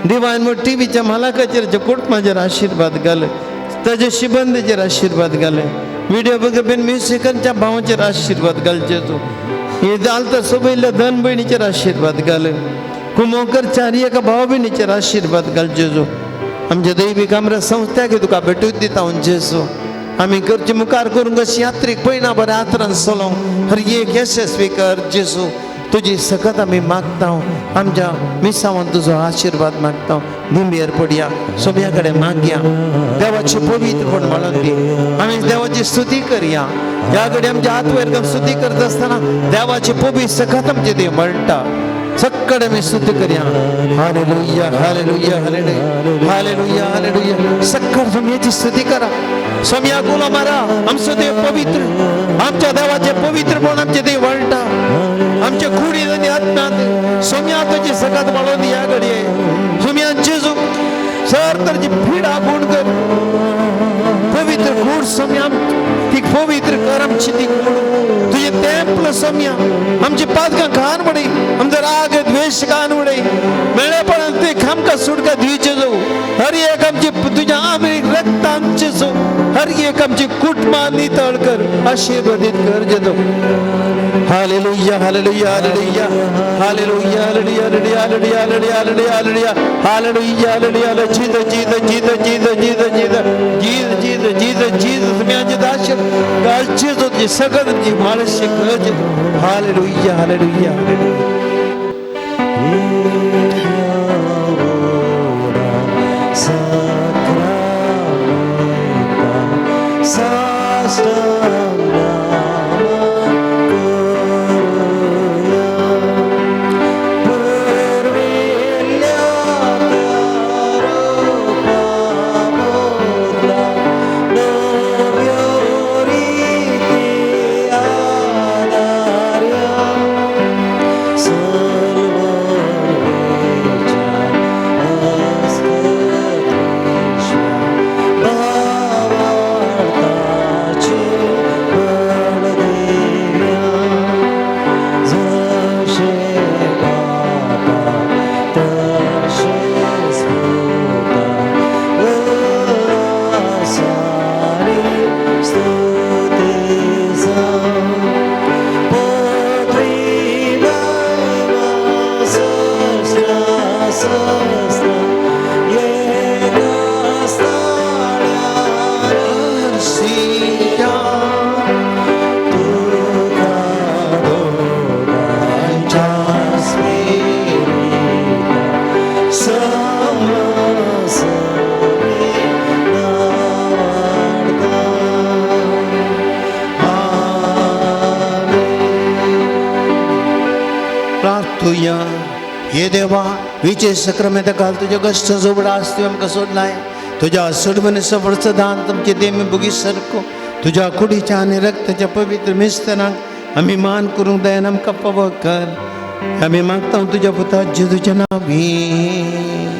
दिवान म्हण टिवीच्या मालकाचेर कुटुंबाचेर आशिर्वाद घाल ताजे शिबंदीचेर आशिर्वाद घाल विडियो बघ म्युजिकांच्या भावाचेर आशिर्वाद घालचे तूं हे आलता सोबयल्ल्या धन भयणीचेर आशिर्वाद घाल कुमोकरच्या आनी एका भाव भयणीचेर आशिर्वाद घाल जेजू. आमच्या दैवीक आमच्या संस्थ्याक तुका भेटूच दिता जेजू. आमी करचे मुखार करूंक अशी यात्रीक पयना बऱ्या आत्रान चलोवंक हर एक यशस्वी कर जेजू. तुजी सकत आमी मागता आमच्या मिसावान तुजो आशिर्वाद मागता. दिंबेर पडया सोम्या कडेन मागया देवाची पवित्रपण म्हणून दी आमी देवाची स्तुती करया. ह्या कडेन आमच्या हात वयर स्तुती करता आसतना देवाची पवित्र सकत आमचे देव म्हणटा सगळे आमी स्तुती करया. Hallelujah hallelujah hallelujah hallelujah hallelujah. सगळं सोम्याची स्तुती करा. सोम्या गुलो मारा आमचो देव पवित्र आमच्या देवाचे पवित्रपण आमचे देव म्हणटा आमच्या कुडीन आनी आत्म्यांत सोम्या तुजी सगळ्यात म्हणून ह्या घडये सोम्या जेजू सर तर जी पिडा गुण कर पवित्र कूड सोम्या ती पवित्र कर आमची ती कूड तुजे तेंपल सोम्या आमची पादकां घाण उडय आमचो राग द्वेश घाण उडय मेळेपणान ते आमकां सुटका दी जेजू. हर एक आमची तुज्या आमरीक रक्तान जेजू हर एक आमची कुटुंबां नितळ कर. आशीर्वादीत कर जेजू. Hallelujah, hallelujah, hallelujah, hallelujah, hallelujah, hallelujah, hallelujah, hallelujah, hallelujah, hallelujah, hallelujah. Jesus, Jesus, Jesus, Jesus, Jesus, Jesus, Jesus, Jesus, Jesus, Jesus. म्याजे दाश गालचे जो सगळं जी माळशे कर. Hallelujah, hallelujah, hallelujah. प्रार्थुया. हे देवा, विजय सक्रमेत घाल तुझ्या कष्ट जोबडा असते आमकां सोडलाय. तुझ्या सोडवणे सफरचं दान तुमचे देमी बुगी सरको. तुझ्या कुडीच्या आनी रक्ताच्या पवित्र मिस्तनाक आमी मान करूंक दयान आमकां पवो कर. आमी मागता तुझ्या पुता जेजूच्या नावी.